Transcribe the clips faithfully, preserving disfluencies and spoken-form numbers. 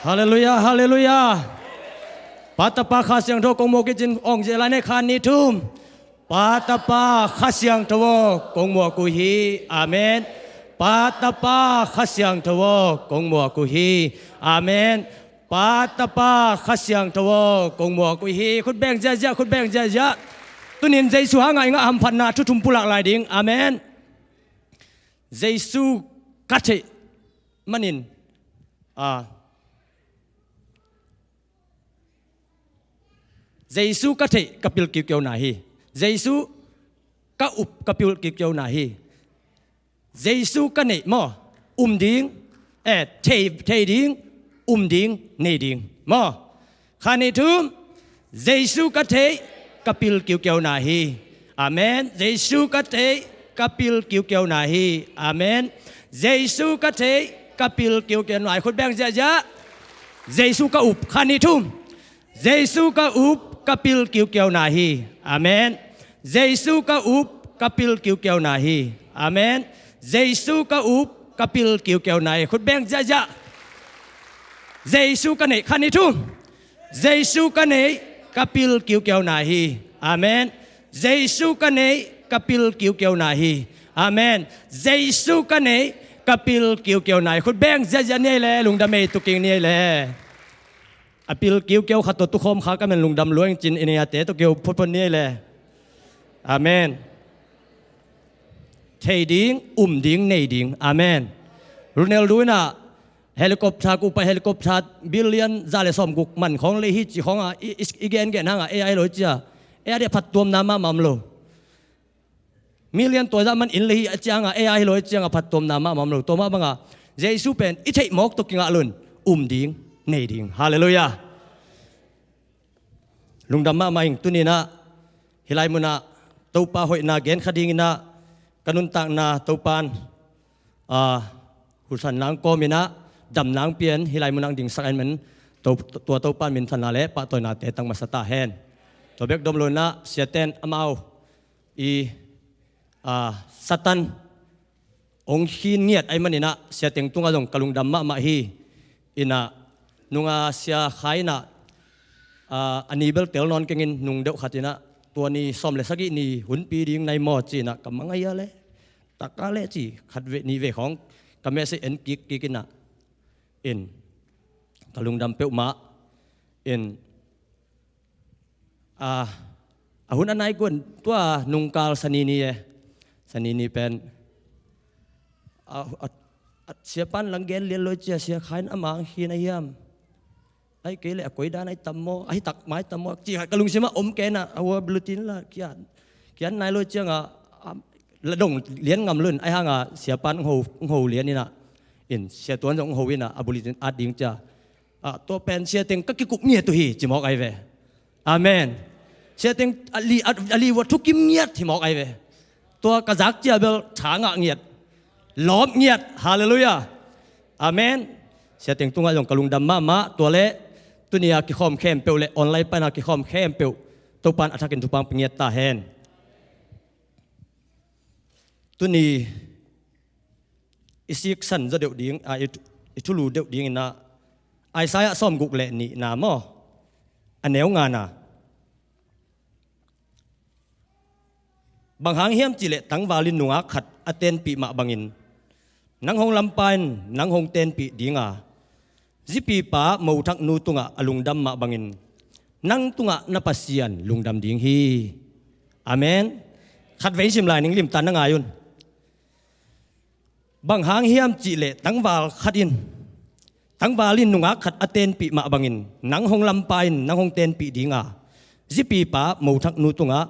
Halleluiah, halleluiah. Pa, Tapa, Kha Siangtho kong muak uh hi ci-in awng ziau lai ni, khat, nih, thum. Pa, Tapa, Kha Siangtho aw, kong muak uh hi. Amen. Pa, Tapa, Kha Siangtho aw, kong muak uh hi. Amen. Pa, Tapa, Kha Siangtho aw, kong muak uh hi. Khut beng ziahziah, khut beng ziahziah. Tuni-in Jesu hangah i ngah hamphatna thu thum pulak lai ding. Amen. Jesu ka theih manin, a, Jesu ka theih, ka pil kiukiauna hi. Jesu ka up, ka pil kiukiauna hi. Jesu ka neih maw, um ding, eh, thei, thei ding, um ding, nei ding maw. Khat, nih, thum. Jesu ka theih, ka pil kiukiauna hi. Amen. Jesu ka theih, ka pil kiukiauna hi. Amen. Jesu ka theih, ka pil kiukiauna hi. Khut beng ziahziah. Jesu ka up. Khat, nih, thum. Jesu ka up, ka pil kiukiauna hi. Amen. Jesu ka up, ka pil kiukiauna hi. Amen. Jesu ka up, ka pil kiukiauna hi. Khut beng ziahziah. Jesu ka neih. Khat, nih, thum. Jesu ka neih, ka pil kiukiauna hi. Amen. Jesu ka neih, ka pil kiukiauna hi. Amen. Jesu ka neih, ka pil kiukiauna hi. Khut beng ziahziah ni ei le, lungdam ei, tuking ni ei le. A pil kiukiau khat tawh tukhawm kha ka men lungdam lua ing ci-in i niate tawh kiho photphot ni ei le. Amen. Thei ding, um ding, nei ding. Amen. Ronaldo in ah helicopter, kupa helicopter billion za le sawmguk man khawng lei hi ci khawng a, i, i, i gengen hang a, ei a hi lo hi ci a. Ei a dih a phattuamna mahmah om lo. Million tua zah man in lei hi a ciang a, ei a hi lo hi ciang a phattuamna mahmah om lo. Tua mah bang a Jesu pen i theih mawk tawh kingah lo-in um ding, nei ding. Halleluiah. Lungdam mahmah ing. Tuni-in ah hih lai munah Topa hoihna gen kha dingin ah ka nuntakna Topa'n, a, husan nang kawmin ah dam nang pia-in hih lai munah dingsak ahih manin, to, tua Topa minthanna le pahtawinate tang masa ta hen. Tua bek dom lo-in ah siate'n amau i, a, Satan hong khin ngiat ahih manin ah siateng tungah zong ka lungdam mahmah hi. In ah nung a Sia Khai in ah, a, a ni bel tel nawn kengin nung deuh khat in ah, tua ni sawm le sagih ni hunpi ding na hi maw ci-in ah ka mang a hia le, tak a le ci, khat vei nih vei khawng ka message en kikkik in ah, in ka lungdam peuhmah. In, a, a hun a nai guan tua nungkal Sani ni e. Sani ni pen, a, a, a, siapa'n lang gen lian lo hi ci a, Sia Khai in amah hong khin a hiam? Ahih kei leh a koi dan a hi tam maw, a hi tak mai tam maw ci khat ka lungsim ah om kei in ah, a, hua bulletin la kian, kian nai lo hi ciang a, a, la dong lian ngam lo-in, ahih hang a siapa'n hong ho, hong ho lian in ah, in sia tuan zong hong ho in ah, a bulletin at ding ci a. A, tua pen siateng ka kikup ngiat uh hi ci mawk ahi ve. Amen. Siateng a li, a, a li vua thukim ngiat hi mawk ahi ve. Tua ka zak ciang bel tha ngah ngiat, lawp ngiat. Halleluiah. Amen. Siateng tungah zong ka lungdam mahmah. Tua leh tuni a kikhawm khempeuh le online pan a kikhawm khempeuh Topa'n a thakin thupha hong pia ngiat ta hen. Tuni i siksan zaw deuh ding, a, i, i thulu deuh dingin ah Isaiah sawmguk le nihna maw, a neu ngana. Bang hang hiam cih leh tangval in nungak khat a tenpih mah bangin, nang hong lampa in nang hong tenpih ding a, zipipa mothak nu tungah a lungdam mah bangin, nang tungah na Pasian lungdam ding hi. Amen. Khat vei sim lai ning, limtakin na ngai un. Bang hang hiam cih leh tangval khat in, tangval in nungak khat a tenpih mah bangin, nang hong lampa in nang hong tenpih ding a, zipipa mothak nu tungah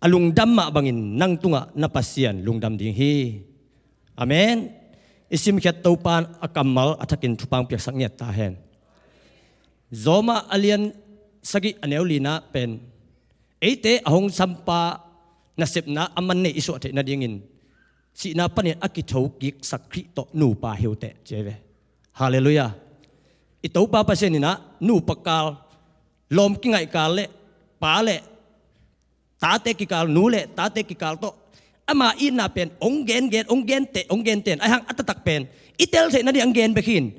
a lungdam mah bangin, nang tungah na Pasian lungdam ding hi. Amen. I simkhiat Topa'n a kammal a thakin thupha hong piaksak ngiat ta hen. Roma a lian sagih a neu lina pen, eite a hong sampa nasepna a man nei i suah theih nadingin, sihna panin a kithokiksak Khrih tawh nupa hi uh teh, ci hi ve. Halleluiah. I Topa Pasian in ah nupa kal, lawm kingaih kal le pa le tate kikal, nu le tate kikal tawh ama itna pen hong gengen, hong genteh, hong genteh in, ahih hang a taktak pen i tel theih nading hong gen bek hi-in,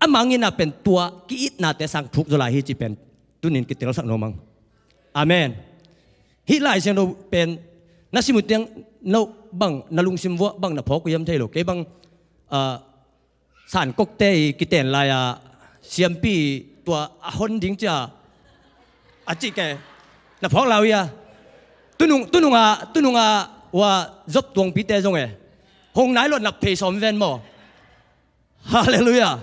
Amah nginah pen tua ki-itnate sang thuk zaw lai hi cih pen tunin kitelsak nuam ang. Amen. Hih Lai Siangtho pen na sim uh tiang no bang na lungsim vuah bang na phawk uh hiam thei lo. Kei bang, ah, Sankokte i kiten lai-a siampi tua a hon ding cia a cih ke na phawk lau ia. Tunung, tununga, tununga ua zop tuangpite zong e hong nai lo nap phei sawm ven maw. Halleluiah.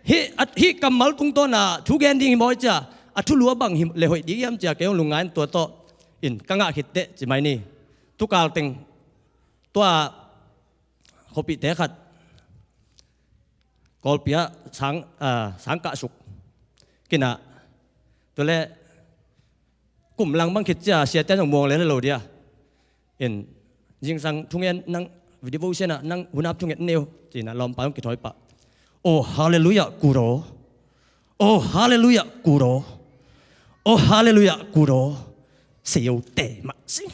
Hih, a, hih kammal tungtawna thu gen ding hi maw cia a thulu a bang hi le hoih ding hiam cia kei hong lungngai in tua tawh in ka ngah khit teh ci mai ni. Tukal teng tua khuapihte khat Kawlpi ah sang, ah, sang kah suk kinah tua le kum lang bang khit cia siate zong muang le lo dia. In zingsang thungen nang video sianah nang hunap thungen neu cinah lawmpa zong kithawi pah. Oh halleluiah kuro. Oh halleluiah kuro. Oh halleluiah kuro. Seiote mah sing.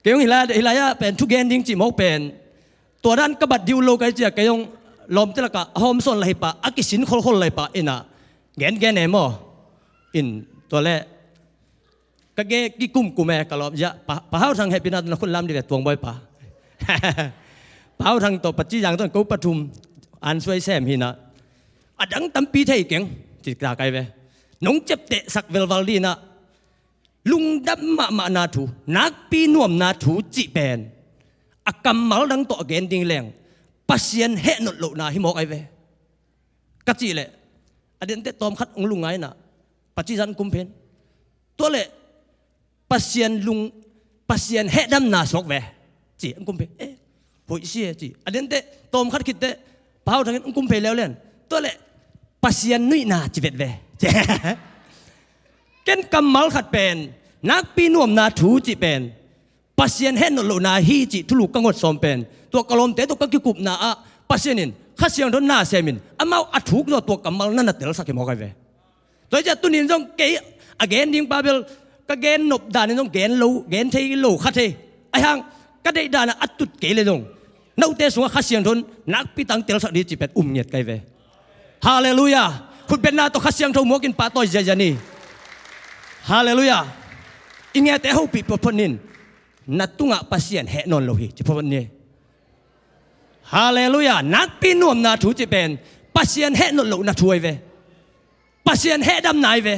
Kei hong hilai, hilai-ah pen thugen ding cih mawk pen tua dan ka bat dih uh lo kai cia kei hong lawmte lakah a hawmsawn lahi pah a kisin kholkhol lahi pah inah gengen e maw. In tua le ka ge kikumkum e ka lawm ziah pa, pa Hau Thang hehpihna tawh na khut lam dih ve tuangbawi pa. Pa Hau Thang tawh Paci Zang tawh ko pathum an suai sem hinah a dang tampi thei keng cih ta kai ve. Nong ciaptehsak velval dinah lungdam mahmahna thu, nakpi nuamna thu cih pen a kammal dang tawh a gen ding leng Pasian hehnot lohna hi mawk ai ve. Ka cih leh a denteh tawmkhat hong lungngainah Paci Zan kum phen tua leh Pasian lung, Pasian hehdamna suak ve. Ci hong kum phen eh hoih si e ci a denteh tawmkhat khitteh Pa Hau Thang in hong kum phei leuleu in tua leh Pasian nuihna ci vet ve. Ken kammal khat pen nakpi nuamna thu cih pen Pasian hehnot lohna hi cih thulu ka ngot sawm pen tua ka lawmte tawh ka kikupna ah Pasian in Kha Siangtho na semin amau a thuk zaw tua kammal na na telsak hi mawk ai ve. Tua hi ciah tunin zong kei a gen ding pa bel ka gen nop danin zong gen lo, gen thei lo kha thei. Ahi hang ka deih danah a tut kei le zong note sungah Kha Siangtho in nakpi tang telsak dih cih pen um ngiat kai ve. Halleluiah. Khutbetna tawh Kha Siangtho muakin pahtawi ziazia ni. Halleluiah. I ngiate hopih photphot nin na tungah Pasian heh nawn lo hi ci photphot ni. Halleluiah. Nakpi nuamna thu cih pen Pasian hehnot lohna thu ai ve. Pasian hehdamna ai ve.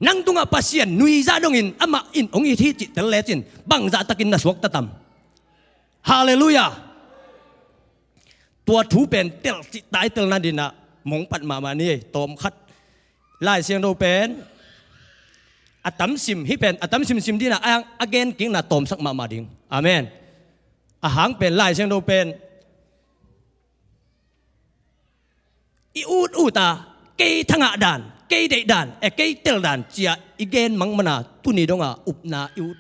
Nang tungah Pasian nuizah dongin amah in hong it hi cih tel lecin bangzah takin na suakta tam. Halleluiah. Tua thu pen tel cih tai telna dinah mong pat mahmah ni ei tawmkhat. Lai Siangtho pen a tamsim hi pen a tamsim sim dinah a, a gen kikna tawmsak mahmah ding. Amen. A hang pen Lai Siangtho pen i ut uta kei thangah dan kei deih dan e kei tel dan cia i gen mangmana tuni donga upna i ut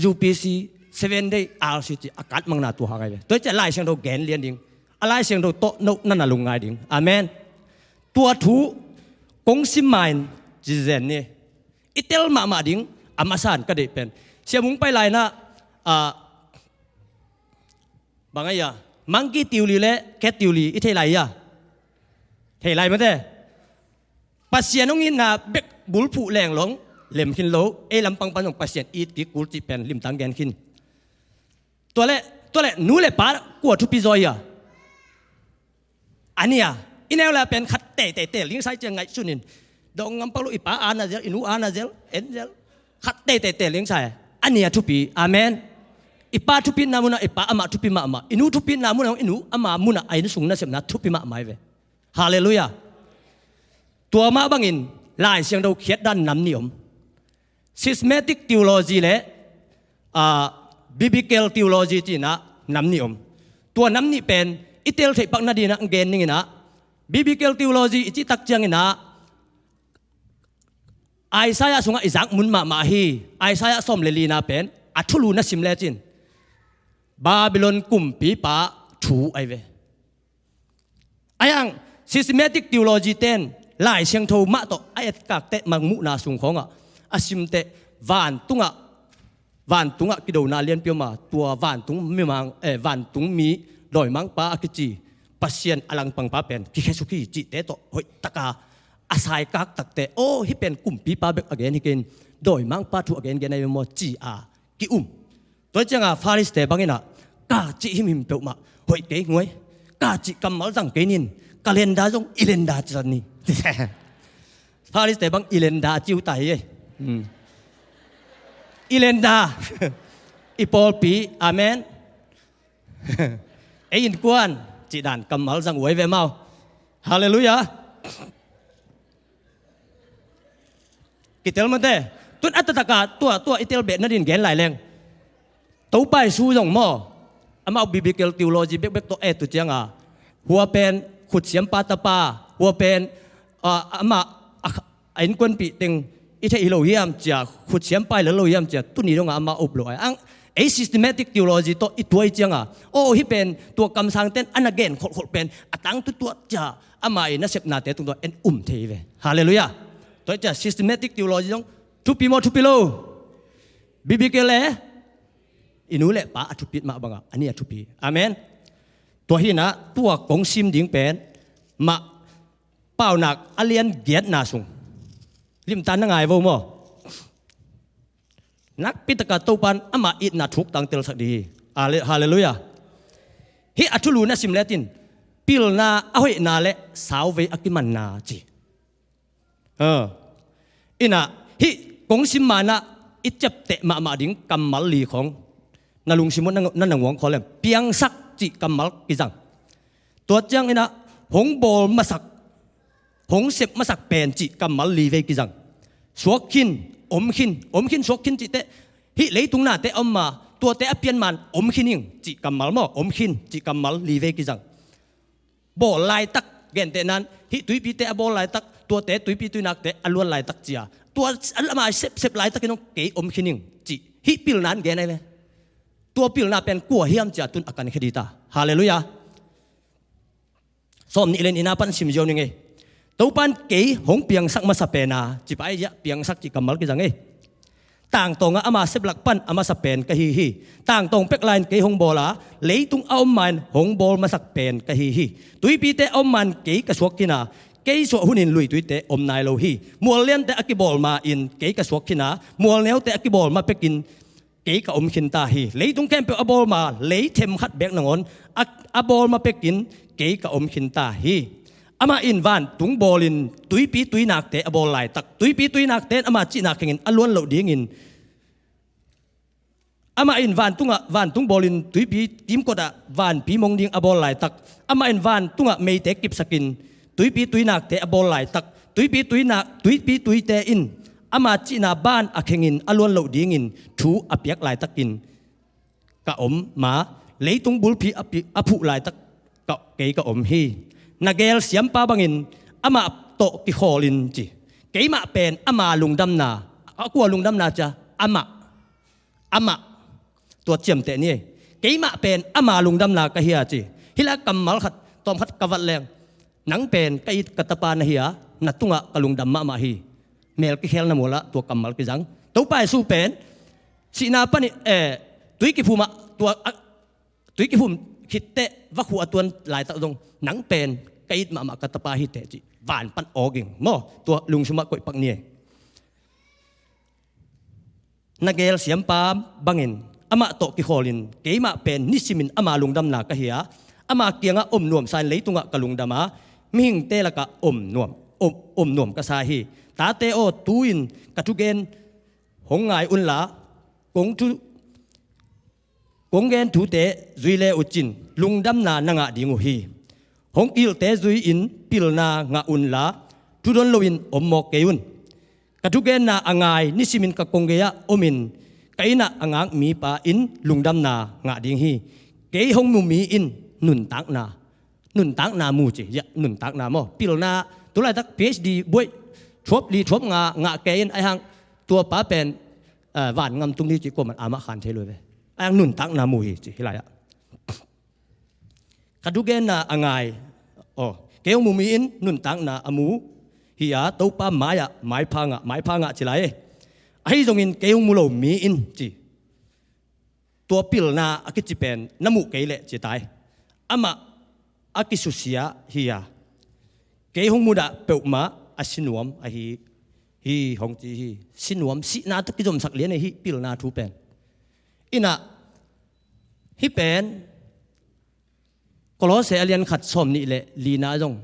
U P C, Seven Day, R C C a kat mangna tua hang ai ve. Tua cia Lai Siangtho gen lian ding a Lai Siangtho tawh no nana lungngai ding. Amen. Tua thu kong sim main ci zen ni. I tel mahmah ding a masan ka deih pen siamung pai lainah a Bang a ia mangki tiuli le ket tiuli i thei lai ia? Thei lai mate. Pasian hong itna bek bulphuh lenglong lem khin lo ei lampang pan zong Pasian it kik kul cih pen limtang gen khin. Tuale, tuale nu le pa kua thupi zaw ia? A nia, i neu le a pen khat teitei tel ding sai ciang ngaihsun in. Dawng ngam pak lo i pa a na zel, i nu a na zel, en zel. Khat teitei tel ding sai. A nia thupi. Amen. I pa thupitna munah i pa amah thupi mahmah. I nu thupitna munah i nu amah munah a innsung nasepna thupi mahmah hi ve. Halleluiah. Tua mah bangin Lai Siangtho khiat dan nam nih om. Systematic theology le, ah, biblical theology cinah nam nih om. Tua nam nih pen i tel theih pak nadinah gen ninginah biblical theology i cihtak cianginah Isaiah sungah i zak mun mahmah hi. Isaiah sawm le lina pen a thulu na sim lecin Babylon kumpipa thu ai ve. Ayang systematic theology ten Lai Siangtho mah tawh a etkak teh mangmuhna sung khawngah a sim teh vantungah, vantungah kidona lianpi om a tua vantung mimang, eh, vantung mi dawimangpa a kici Pasian a langpangpa pen kikhiasuk hi cihte tawh hoihtaka a saikak takte, aw, hih pen kumpipa bek a gen hi kei in, dawimangpa thu a gengen ahi ve maw ci-a ki-um. Tua cianga Pharisee-te bangin ah, ka cih himhim peuhmah hoih kei nguai, ka cih kammal zang kei nin, ka lenda zong i lenda ci zat ni. Pharisee-te bang i lenda a ci uh ta hi ei. Hmm. I lenda. I pawlpi, amen. Ei innkuan, cih dan kammal zang uh ahi ve mau. Halleluiah. Kitel mate. Tun a taktakah tua, tua i tel beh nadin gen lai leng, Topa Jesu zong maw, amau biblical theology bekbek tawh et uh cianga, hua pen khutsiampa tapa, hua pen, ah, amah a, a innkuanpih teng i theih hi lo hiam cia, khutsiampa hi lo hiam cia, tuni dongah amah up lo ai. Ang, ei systematic theology tawh i tuai cianga, aw, hih pen tua kamsangten a na gen kholhkholh pen a tangthu tuah cia, amah i nasepnate tungtawn en um thei ve. Halleluiah. Tua cia systematic theology zong thupi maw, thupi lo? Biblical le i nu le pa a thupit mah bangah a ni a thupi. Amen. Tua hinah tua kong sim ding pen mah Paunak a lian giatna sung limtan na ngai vo maw? Nakpitaka Topan amah itna thuk tangtelsak ding hi. Ale-, halleluiah. Hih a thulu na sim letin pilna a hoihna le sauvei a kimanna ci. Ha. Inah hih kong sim manah i ciapteh mahmah ding kammal li khong na lungsim uh na, na nanguang khaw lem. Piangsak cih kammal kizang. Tua cianginah hong bawl masak, hong sep masak pen cih kammal li vei kizang. Suak khin, om khin, om khin suak khin cihteh hih leitung nate a om ma, tuate a pian man om khin ing cih kammal maw, om khin cih kammal li vei kizang. Bawl laitak, gentehnan hih tuipite a bawl laitak, tuate tuipi tuinakte a luan laitak cia, tua a lama sepsep laitakin hong kei om khin ing cih hih pilna in gen ahi ve. Tua pilna pen kua hiam cia tun a kankhia dita. Halleluiah. Sawm nih len ina pan sim ziau ning ei. Topan kei hong piangsak masa pena, cipa ei ziah piangsak cih kammal kizang ei. Tangtawngah ama seplak pan a masa pen ka hi hi. Tangtawng pek lain kei hong bawla, leitung a om main hong bawl masak pen ka hi hi. Tuipite a om man kei ka suak khina, kei suah hunin luituite om nai lo hi. Mualliante a kibawl ma in kei ka suak khina, mualneute a kibawl ma pekin kei ka om khinta hi. Leitung khempeuh a bawl ma lei themkhat beek nangawn a, a bawl ma pekin kei ka om khinta hi. Amah in vantung bawlin tuipi tuinakte a bawl laitak, tuipi tuinakte in ama cihna khengin a luan loh dingin, amah in vantungah, vantung bawlin tuipi kimkotah vanpi mong ding a bawl laitak, amah in vantungah meite kipsakin tuipi tuinakte a bawl laitak, tuipi tuinak, tuipi tuite in ama cihna ban a khengin a luan loh dingin thu a piak laitakin ka om ma, leitung bulpi a pi-, a phuh laitak ka, kei ka om hi. Na gel siampa bangin amah tawh kikhawlin ci. Keimah pen ama lungdamna, a kua lungdamna cia, amah, amah. Tua ciamteh ni ei. Keimah pen ama lungdamna ka hi a ci. Hih lai kammal khat, tawm khat ka vat leng, nang pen ka it ka tapa na hi a, na tungah ka lungdam mahmah hi. Mel kikhelna mualah tua kammal kizang. Topa Jesu pen sihna panin, eh, tui kiphumah tua, a, tui kiphum khitteh vakhu a tuan laitak zong nang pen ka it mahmah ka tapa hi teh cih van pan awging maw, tua lungsumah koihpak ni ei. Na gel siampa bangin amah tawh kikhawlin keimah pen nisimin ama lungdamna ka hi a, ama kiangah om nuamsa in leitungah ka lungdam a, mihingte lakah om nuam, om, om nuam ka sa hi. Tate aw, tu-in ka thugen hong ngai unla, kong thu, kong gen thute zui le uh cin lungdamna na ngah ding uh hi. Hong kihilhte zui-in pilna ngah unla, thudon loin om mawk kei un. Ka thugenna a ngai, nisimin ka kong gei-ah omin ka innah a ngak mipa in lungdamna ngah ding hi. Kei hong mu mi in nuntakna, nuntakna mu ci, ya, nuntakna maw. Pilna, tulaitak P H D buaih thuap li thuap nga ngah kei in aihang tua pa pen, eh, van ngam tung ni ci kuaman amah khan thei lo ve. Aihang nuntakna mu hi ci, hih lai-ah. Ka thugenna a ngai, aw, kei hong mu mi in nuntakna a mu hi a, Topa mai-ah maipha ngah, maipha ngah ci lai. Ahi zongin kei hong mu lo mi in ci. Tua pilna a kici pen na muh kei leh ci tai. Amah a kisusia hi a, kei hong mudah peuhmah a sinuam ahi hi hong ci hi. Sinuam, sihna tawh kizomsak lian ahi, pilna thu pen. Inah, hih pen Kolose a lian khat sawm nih le lina zong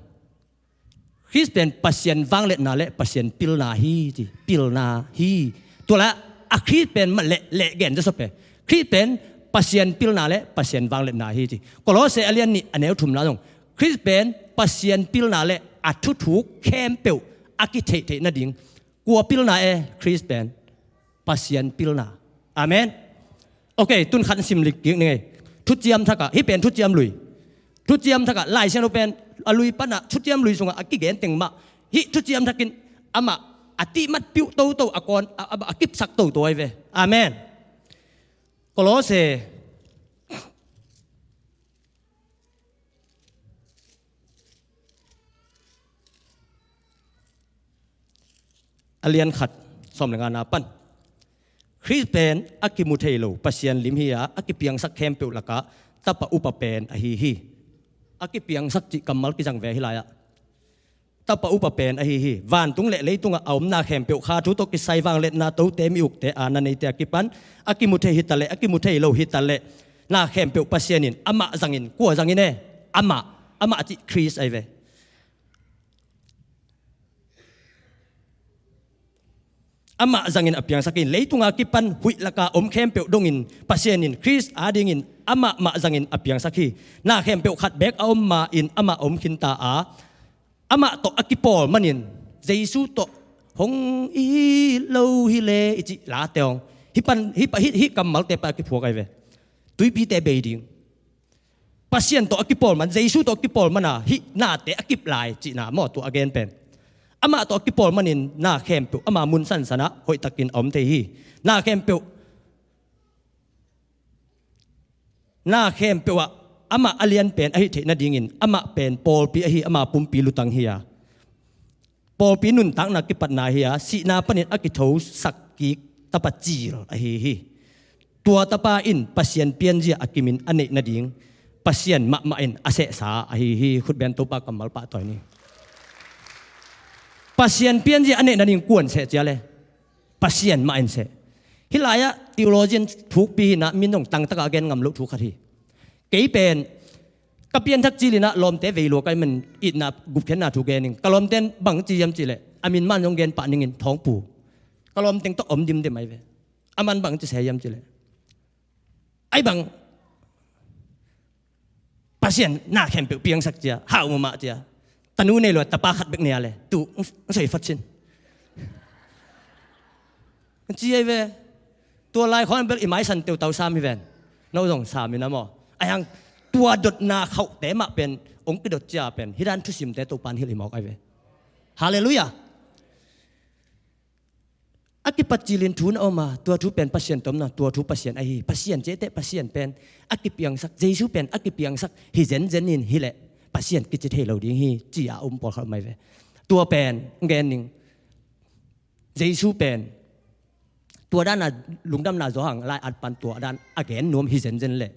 Khrist pen Pasian vangliatna le Pasian pilna hi ci. Pilna hi. Tua la a Khrist pen mah leh, leh gen zasape. Khrist pen Pasian pilna le Pasian vangliatna hi ci. Kolose a lian nih a neu thumna zong Khrist pen Pasian pilna le a thuthuk khempeuh a kitheihtheih nading. Kua pilna e? Khrist pen Pasian pilna. Amen. Ok, tun khat sim lik kik ni ngei. Thuciam thakah, hih pen thuciam lui. Thuciam thakah, Lai Siangtho pen a lui panah thuciam lui sungah a kigen teng mah. Hih thuciam thakin amah a tihmat piuh toto a kawn, a, a, a kipsak toto ahi ve. Amen. Kolose a lian khat sawm le ngana pan. Khrist pen a kimu thei lo Pasian lim hi a, a kipiangsak khempeuh lakah tapa upa pen ahi hi. A kipiangsak cih kammal kizang ve hi lai-ah. Tapa upa pen ahi hi. Vantung le leitungah a om na khempeuh kha thu tawh kisai vangliatna tote mi ukte a na neite a kipan a kimu thei hi taleh, a kimu thei lo hi taleh, na khempeuh Pasian in amah zangin, kua zangin e? Amah, amah cih Khrist ahi ve. Amah zangin a piangsak hi. Leitunga kipan huih laka om khempeuh dongin Pasian in Khrist adingin amah mah zangin a piangsak hi. Na khempeuh khat beek a om ma-in amah a om khinta a, amah tawh a kipawl manin Jesu tawh hong i hi lo hi le i cih late hong hih pan, hih pa, hih, hih kammalte pa a kiphuak ahi ve. Tuipite bei ding. Pasian tawh a kipawl man, Jesu tawh a kipawl mana hih nate a kip lai cihna maw, tua a gen pen. Amah tawh a kipawl manin na khempeuh ama mun sansanah hoihtakin a om thei hi. Na khempeuh, na khempeuh ah amah a lian pen ahi theih nadingin amah pen pawlpi ahi, ama pumpi lutang hi a. Pawlpi nuntakna kipatna hi a, sihna panin a kithosak kik tapa cil ahi hi. Tua tapa in Pasian pianzia a kimin a neih nading Pasian mahmah in a sehsa ahi hi. Khutben Topa kammal pahtawi ni. Pasian pianzia a neih nading kuan seh cia le? Pasian mah in seh. Hih lai-ah theologian thukpi hinah min dong tangtakah a gen ngam loh thu khat hi. Kei pen ka pianthak cilinah lawmte vei lua ka hih man itna gupkhiatna thu genin ka lawmten bang ci hiam cihleh a min man zong gen pah ningin Thawngpu. Ka lawmteng tawh om dimdem ahi ve. A man bang ci se hiam cihleh, ahi bang Pasian na khempeuh piangsak cia, hau mahmah cia. Tanu nei lua tapa khat bek nei a le tu ng soi fat sin. Ci ahi ve. Tua lai khawng bel i maisan teutau sam hi ven. No zong sam hi na maw? Ahi hang tua dotna khauhte mah pen ong kidot cia pen hih dan thusimte Topan hilh hi mawk ahi ve. Halleluiah. A kipat cilin thu na om a, tua thu pen Pasian tomna, tua thu Pasian ahi. Pasian ciahteh Pasian pen a kipiangsak, Jesu pen a kipiangsak hi zenzen in hileh Pasian kici thei lo ding hi, ci a um pawlkhat om ahi ve. Tua pen gen ning. Jesu pen tua dana lungdamna Johan lai-at pan tua dan a gen nuam hi zenzen leh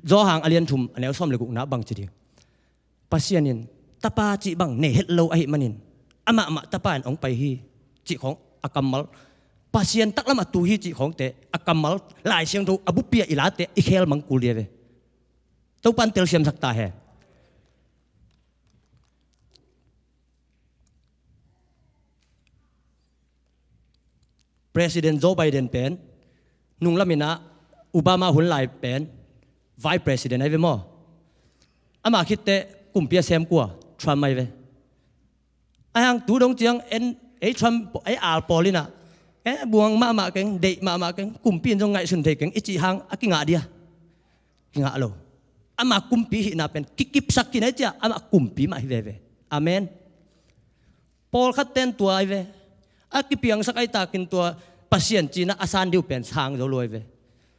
Johan a lian thum a neu sawm le gukna bang ci ding? Pasian in tapa cih bang nei het lo ahih manin amah mah tapa in hong pai hi cih khawng a kammal, Pasian taklam a tu hi cih khawngte a kammal Lai Siangtho a buppi a i late i khel mang kul dia ve. Topan telsiamsak ta hen. President Joe Biden pen nunglam inah Obama hun lai pen Vice President ahi ve maw? Ama khitteh kumpi a sem kua? Trump ahi ve. Ahi hang tu dong ciang en ei Trump ei al pawl inah e buang mahmah keng, deih mahmah keng, kumpi in zong ngaihsun thei keng i cih hang a kingah dia? Kingah lo. Ama kumpi hihna pen kikipsak khin ahi cia ama kumpi mah hi veve. Amen. Pawlkhat ten tua ahi ve. A kipiangsak ahi takin tua Pasian cina a san diu pen sang zo lo ahi ve.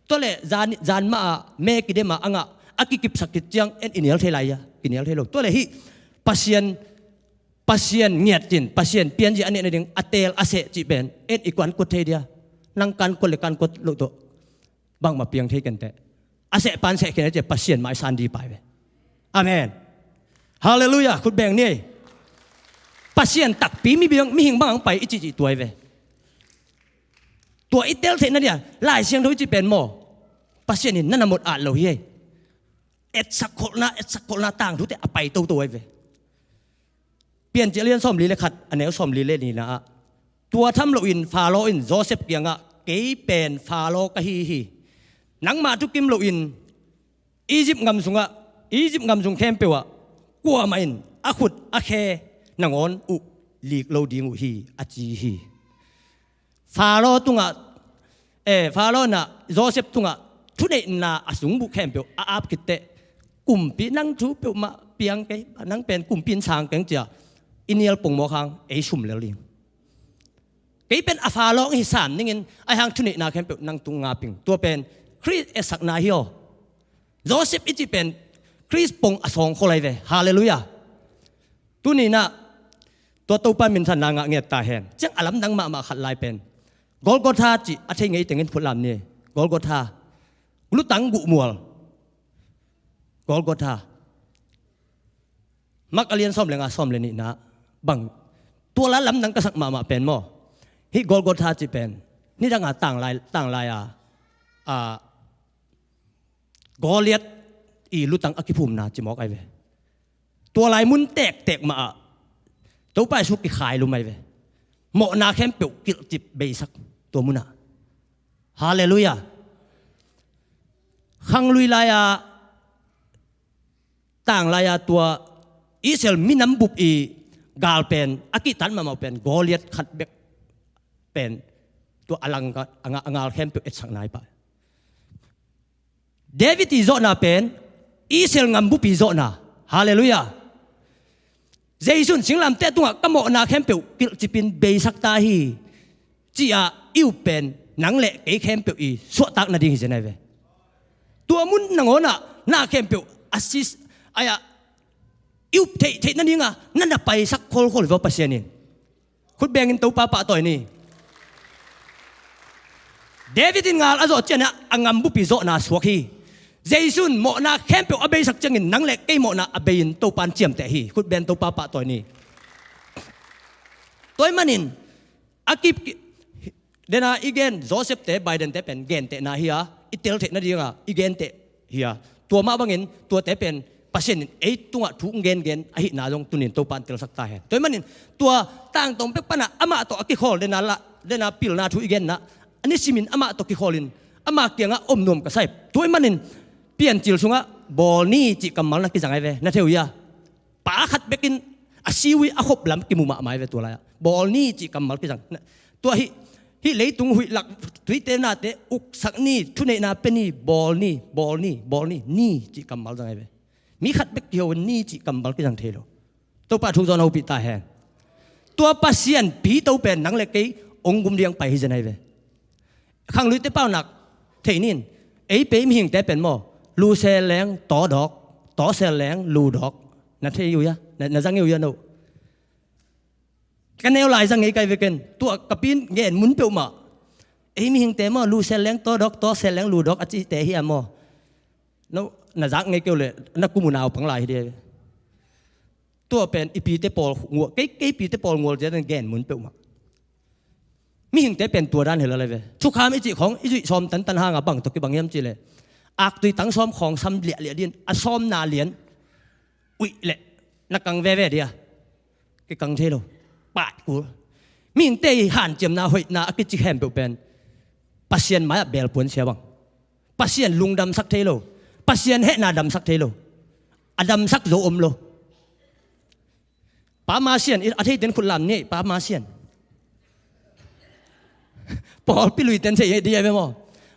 Tua le zan, zan mah a me kidem a a ngah a kikipsak khit ciang en i nial thei lai a, kinial thei lo. Tua le hih Pasian, Pasian ngiat cin, Pasian pianzia a neih nading a teel a seh cih pen en i kuan kuat thei dia? Nang kan kuat le kan kuat loh tawh bangmah piang thei kenteh. A seh pan seh khin a cia Pasian mah i san di pai ve. Amen. Halleluiah. Khut beng ni. Pasian takpi mi biang, mihing bang hong pai i cih cih tua hi ve. Tua i tel theihna dia Lai Siangtho i cih pen maw, Pasian in na na mot at lo hi. Etsak kholhna, etsak kholhna tangthute a pai toto ahi ve. Piancil a lian sawmli le khat, a neu sawmli le nihna ah, tua tham loin Faro in Josef kiangah, kei pen Faro ka hi hi. Nangmah thukim loin Egypt ngam sungah, Egypt ngam sung khempeuh ah kuamah in a khut a khe nangawn uh lik lo ding uh hi, a ci hi. Faro tungah, eh, Faro in ah Josef tungah thuneihna a sungbuh khempeuh a ap khit teh, kumpi nang thu peuhmah piang kei, nang pen kumpi in sang keng cia, i nial pongmawk hang ei sum lel ding. Kei pen a Faro hi sam ningin, ahi hang thuneihna khempeuh nang tung nga ping. Tua pen Khrist etsakna hi aw. Josef i cih pen Khrist pong a sawngkhol ahi ve. Halleluiah. Tuni in ah tua Topa minthanna ngah ngiat ta hen. Ciang a lamdang mahmah khat lai pen Golgotha cih a thei ngei tengin phutlam ni. Golgotha. Lutang guhmual. Golgotha. Mak a lian sawm le nga, sawm le nihna bang. Tua la lamdang ka sak mahmah pen maw, hih Golgotha cih pen nidanga tanglai, tanglai a, a, Goliath i lutang a kiphumna cimawk ahi ve. Tua lai mun tektek mah ah Topa Jesu kikhailum ahi ve. Mawhna khempeuh kilhcip beisak tua munah. Halleluiah. Khanglui lai-a, tanglai-a tua Israel minam bup i gal pen a kihtan mahmah pen Goliath khat bek pen tua a lang a nga-, a ngal khempeuh etsakna hi pah. David i zawhna pen Israel ngam bup i zawhna. Halleluiah. Jesu in singlamteh tungah ka mawhna khempeuh kilhcipin beisak ta hi, ci-a i up pen nang le kei khempeuh i suahtak nading hi zen ahi ve. Tua mun nangawnah na khempeuh a sis ai-ah i up theihtheih nadinga na na paisak kholkhol hi vaw Pasian in. Khut bengin Topa pahtawi ni. David in ngal a zawh ciangin a ngam bupi zawhna suak hi. Jesu in mawhna khempeuh a beisak ciangin nang le kei mawhna a bei-in Topa in ciamteh hi. Khut beng Topa pahtawi ni. Tua ahih manin a kip, dena i gen Joseph te, Biden te pen gentehna hi a, i tel theih nadinga i genteh hi a, tua mah bangin tuate pen Pasian in ei tungah thu gengen ahihna zong tunin Topa in telsak ta hen. Tua ahih manin tua tangtawng pek pana amah tawh a kikhawl dena la, dena pilna thu i genna a nisimin amah tawh kikhawlin ama kiangah om nuam ka sa hi. Tua ahih manin Piancil sungah bawl ni cih kammal na kizang ahi ve, na thei uh hia? Pa khat bekin a siwi a khop lam kimu mahmah ahi ve tua lai-ah. Bawl ni cih kammal kizang. Tua hih, hih leitung huih lak tuite nate uksak ni, thuneihna pe ni, bawl ni, bawl ni, bawl ni, ni cih kammal zang ahi ve. Mi khat bek kiho ni cih kammal kizang thei lo. Topa thu zawn hopih ta hen. Tua Pasian pito pen nang le kei ong gum diang pai hi zen ahi ve. Khangluite paunak thei nin, ei pei mihingte pen maw, lu sel leng taw dawk, taw sel leng lu dawk. Na thei uh hia? Na, na zang uh hia no? Ka neu lai zang ngei kai veken, tua ka pin gen mun peuhmah. Ei mihingte maw, lu sel leng taw dawk, taw sel leng lu dawk a cihte hi a maw? No, na zak ngei keu le, na kum uh naupang lai hi dia. Tua pen i pite pawl ngual, kei, kei pite pawl ngual zia den gen mun peuhmah. Mihingte pen tua dan hi lo lai ve. Thukham i cih khawng, i zuih sawm tantan hanga bang tawh kibang hiam cih leh, aktui tang sawm khawng sam liahliah din, a sawmna lian uih leh na kang veve dia. Kikang thei lo. Pat kul. Mihingte i hanciamna hoihna a kici khempeuh pen Pasian mai-ah belpuan sia bang. Pasian lungdamsak thei lo. Pasian hehna damsak thei lo. A damsak zo om lo. Pa Masian, a theiten khut lam ni, Pa Masian. Pawlpi luiten thei di a ve maw?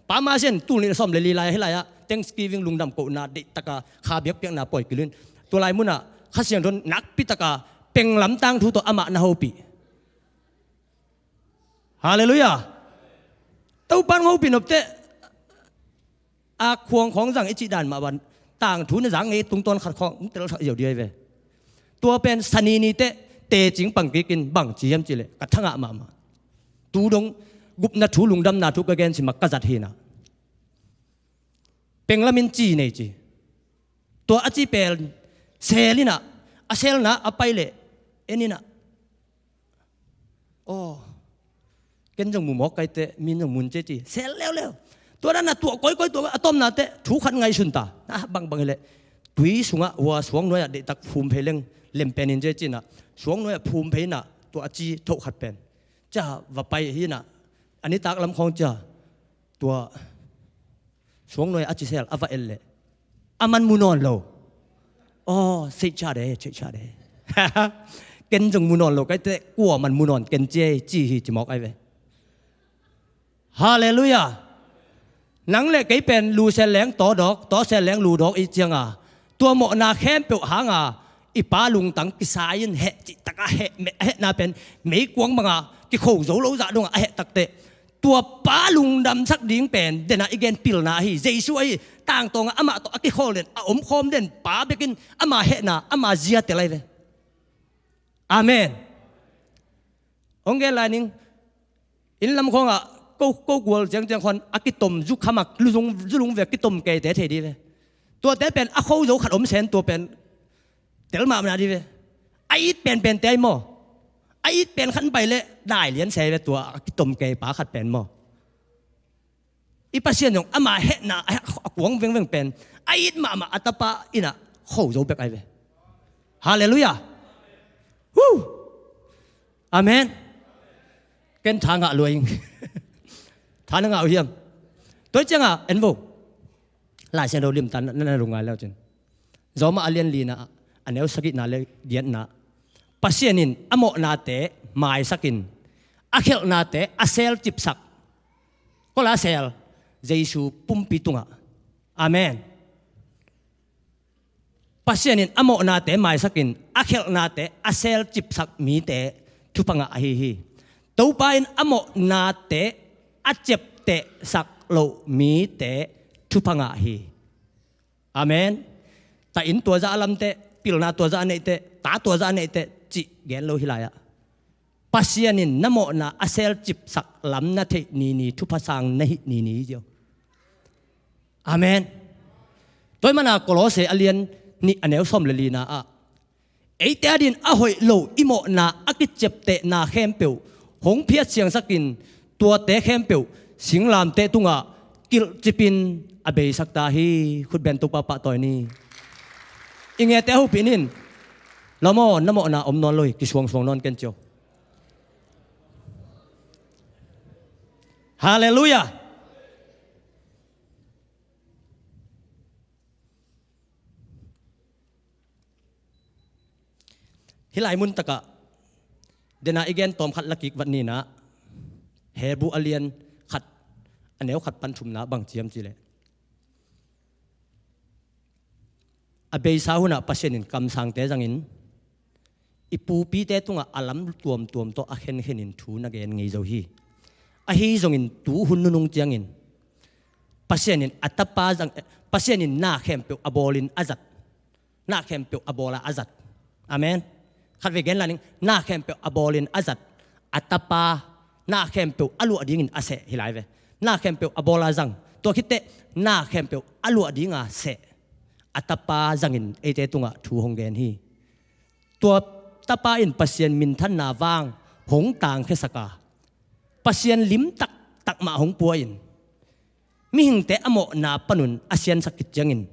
Pa Masian tul nih sawm le li lai hi lai-ah Thanksgiving lungdam kohna deihtaka kha biakpiakna pawi kilin. Tua lai munah Kha Siangtho in nakpitaka penglam tangthu tawh amah na hopih. Halleluiah. Topa in hopih nopte a khuang khawng zang i cih dan mah ban tangthu na zang ngei tungtawn khat khawng telsak ziau di ahi ve. Tua pen sanini teh tecing pangkikin bang ci hiam cih leh ka thangah mahmah. Tu dong gupna thu lungdamna thu ka gen si mah ka zat hinah. Penglamin ci nei ci. Tua a ci pen Sel in ah, a selna a pai leh en in ah, aw, ken zong mu mawk kaite, min zong mun cia ci, sel leuleu. Tua dan a tuah koikoi, tua a tomnate thu khat ngaihsun ta. Ah, bangbang hileh tui sungah, hua suang nuai-ah deihtak phum phei leng lem pen in cia ci in ah, suang nuai-ah phum phei in ah tua a ci thoh khat pen cia va pai hi in ah, a nitak lam khawng cia tua suang nuai a ci sel a va et leh a man mu nawn lo. Aw, seihcha de, seihcha de. Ken zong mu nawn lo kaite, kua man mu nawn ken cia ci hi ci mawk ai ve. Halleluiah. Nang le kei pen lu sel leng taw dawk, taw sel leng lu dawk i cianga, tua mawhna khempeuh hanga i Pa lungtang kisai in heh cihtakah heh, hehna pen meikuang banga kikho zo lo zah dongah a heh takteh, tua Pa lungdamsak ding pen dena i gen pilna ahi, Jesu ahi. Tangtawngah amah tawh a kikholh den, a omkhawm den Pa bekin ama hehna, ama zia tel ai ve. Amen. Hong gen lai ning. Inn lam khawngah ko, ko gual ciangciang khuan a kitom, zu khamak, luzung, zulung ve kitom keite thei dih ve. Tuate pen a kho zo khat om sen, tua pen tel mahmah na dih ve. A it penpente ai maw? A it pen khan pai leh dai lian se ve, tua a kitom kei pa khat pen maw? I Pasian zong ama hehna a, a kuang vengveng pen a it mahmah a tapa in ah kho zo bek ai ve. Halleluiah. Hu. Amen. Ken tha ngah lua ing. Tha na ngah uh hiam? Tua ciangah en vo. Lai Siangtho limtan na, na, na rung ngai leu cin. Roma a lian lina, a neu sagihna le giatna. Pasian in a mawhnate maisakin, a khelhnate a sel cipsak. Kua la sel? Jesu pumpi tungah. Amen. Pasian in a mawhnate maisakin, a khelhnate a sel cipsak mite thupha ngah ahi hi. Topa in a mawhnate a ciaptehsak loh mite thupha ngah hi. Amen. Ta in tua zah a lamteh, pilna tua zah a neihteh, ta tua zah a neihteh cih gen lo hi lai-ah, Pasian in na mawhna a sel cipsak lam na theih nini, thupha sang na hih nini hi ziau. Amen. Tua ahih mana Kolose a lian nih a neu sawm le lina ah, eite adingin a hoih lo i mawhna a kiciaptehna khempeuh hong phiat siangsakin, tuate khempeuh singlamteh tungah kilhcipin a beisak ta hi. Khutben Topa pahtawi ni. I ngete a hupih nin. Lawm aw, na mawhna om nawn lo hi, kisuangsuang nawn ken cio. Halleluiah. Hih lai mun takah dena i gen tawm khat lakik vat nina, Hebru a lian khat, a neu khat pan thumna bang ciam cileh, a beisa hunah Pasian in kamsangte zangin, i pupite tungah a lam tuamtuam tawh a khenkhenin thu na gen ngei zo hi. Ahi zongin tu hun nunung ciangin Pasian in a tapa zang, Pasian in na khempeuh a bawlin a zat, na khempeuh a bawla a zat. Amen. Khatvei gen lai ning, na khempeuh a bawlin a zat a tapa, na khempeuh a luah dingin a seh hi lai ve. Na khempeuh a bawla zang, tua khitteh na khempeuh a luah dinga seh a tapa zangin eite tungah thu hong gen hi. Tua tapa in Pasian minthanna vang hong tangkhiasak a, Pasian lim taktak mah hong pua in, mihingte a mawhna panun a siansak khit ciangin,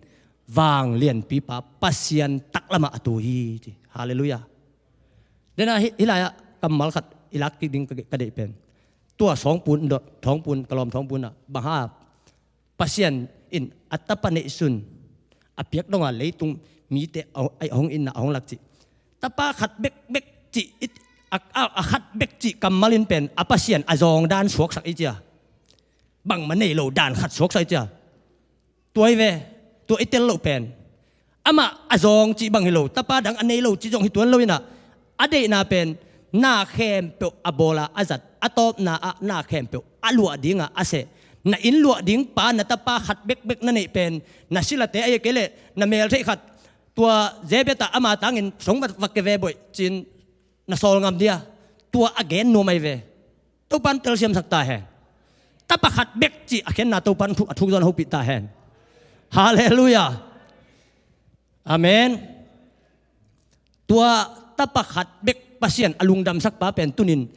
vang lianpipa Pasian taklamah a tu hi ci. Halleluiah. Dena hi, hih lai-ah kammal khat i lak kik ding ka, ka deih pen, tua Sawngpun dot, Thawngpun, ka lawm Thawngpun ah bang ha, Pasian in a tapa neihsun a piak donga leitung mite a, a hong itna a hong lak cih. Tapa khat bekbek cih it, a, a, a khat bek cih kammal in pen a Pasian a zawng dan suaksak i cia. Bangmah nei lo dan khat suaksak i cia. Tua hi ve, tua i tel loh pen amah a zawng cih bang hi lo, tapa dang a nei lo cih zong hi tuan lo inah, a deihna pen na khempeuh a bawla a zat, a tawpna ah na khempeuh a luah dinga a seh. Na inn luah ding pa, na tapa khat bekbek na neih pen, na silate ahi kei leh na meltheih khat, tua Jabez ah ama tangin song va, va ke ve boih cin na sawl ngam dia, tua a gen nuam ahi ve. Topan telsiamsak ta hen. Tapa khat bek cih a khenna Topan thu, a thuk zawn hopih ta hen. Halleluiah. Amen. Tua tapa khat bek Pasian a lungdamsak pa pen tunin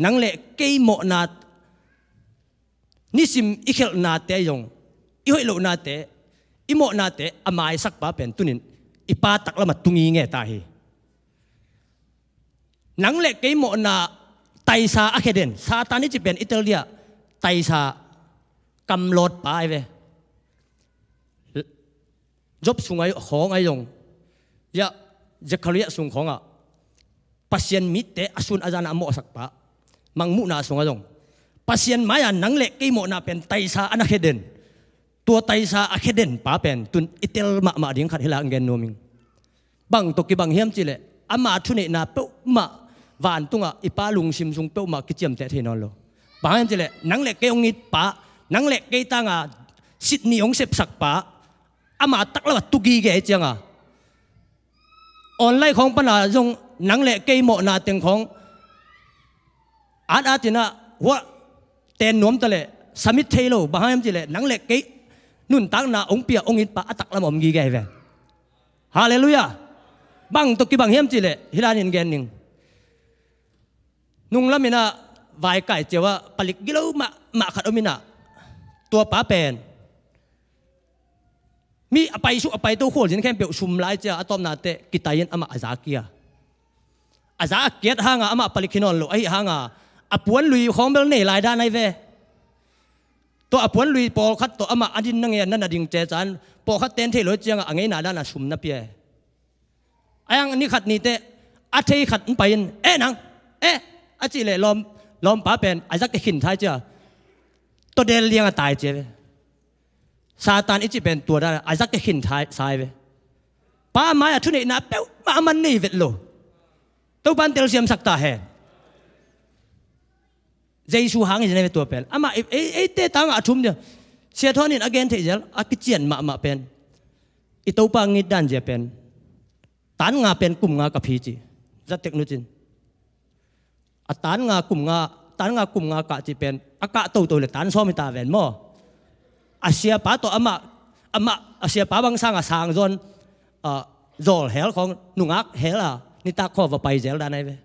nang le kei mawhna, nisim i khelhnate zong, i hoih lohnate, i mawhnate a maisak pa pen tunin i Pa taklamah tungi nge ta hi. Nang le kei mawhna taisa a khia den. Satan i ci pen i tel dia taisa kamlawt pa ai ve. Job sung ai khawng ai zong, ya, Zechariah sung khawngah Pasian mitte a sun a zan a mawhsak pa, mangmuhna sungah zong Pasian mai-a nang le kei mawhna pen taisa a na khia den. Tua taisa a khia den pa pen tun i tel mahmah ding khat hi la, ang gen nuam ing. Bang tawh kibang hiam cihleh ama thuneihna peuhmah vantungah i Pa lungsim sung peuhmah kiciamteh thei nawn lo. Bang hiam cihleh nang le kei hong it pa, nang le kei tanga sitni hong sepsak pa, ama taklamah tugige cianga online khawng pana zong nang le kei mawhna teng khawng at atinah huah ten nuam taleh submit thei lo. Bang hiam cihleh nang le kei nuntakna hong pia hong it pa a taklamah om gige hi ve. Halleluiah. Bang tawh kibang hiam cihleh hi lanin gen ning. Nunglaminah vaikai ciauah palik gilo mahmah khat ominah tua pa pen mi a paisuk a paito khualzin khempeuh sum lai cia a tawpna teh kitai-in amah a za kia. A za a kiat hanga amah palik hi nawn lo ahi hanga a puan lui khawng bel nei lai dan ai ve. Tua a puan lui pawlkhat tawh amah a din na ngen na na ding cecan pawlkhat ten thei lo cianga a ngeina dana sum na pia. A yang ni khat ni teh a thei khat in pai-in, "Eh nang, eh," a cih leh lawm, lawmpa pen a zak i khin thai cia. Tawdel liang a tai cia ve. Satan i cih pen tua dan a zak i khin thai sai ve. Pa mai a thuneihna peuhmah a man nei vet lo. Topan telsiamsak ta hen. Jesu hangin zen ve tua pen. Amah ei, ei, eite tangah a thum dia. Sia Thawn in a gen theih zel, a kician mahmah pen. I Topa ngit dan zia pen. Tan nga pen kum nga ka phi ci. Zatek nu cin. A tan nga kum nga, tan nga kum nga kah ci pen. A kah toto le tan sawm hi ta ven maw. A siapa tawh amah, amah, a siapa bang sanga sang zawn, ah, zawl hel khawng, nungak hel a, nitak khaw va pai zel dan ai ve.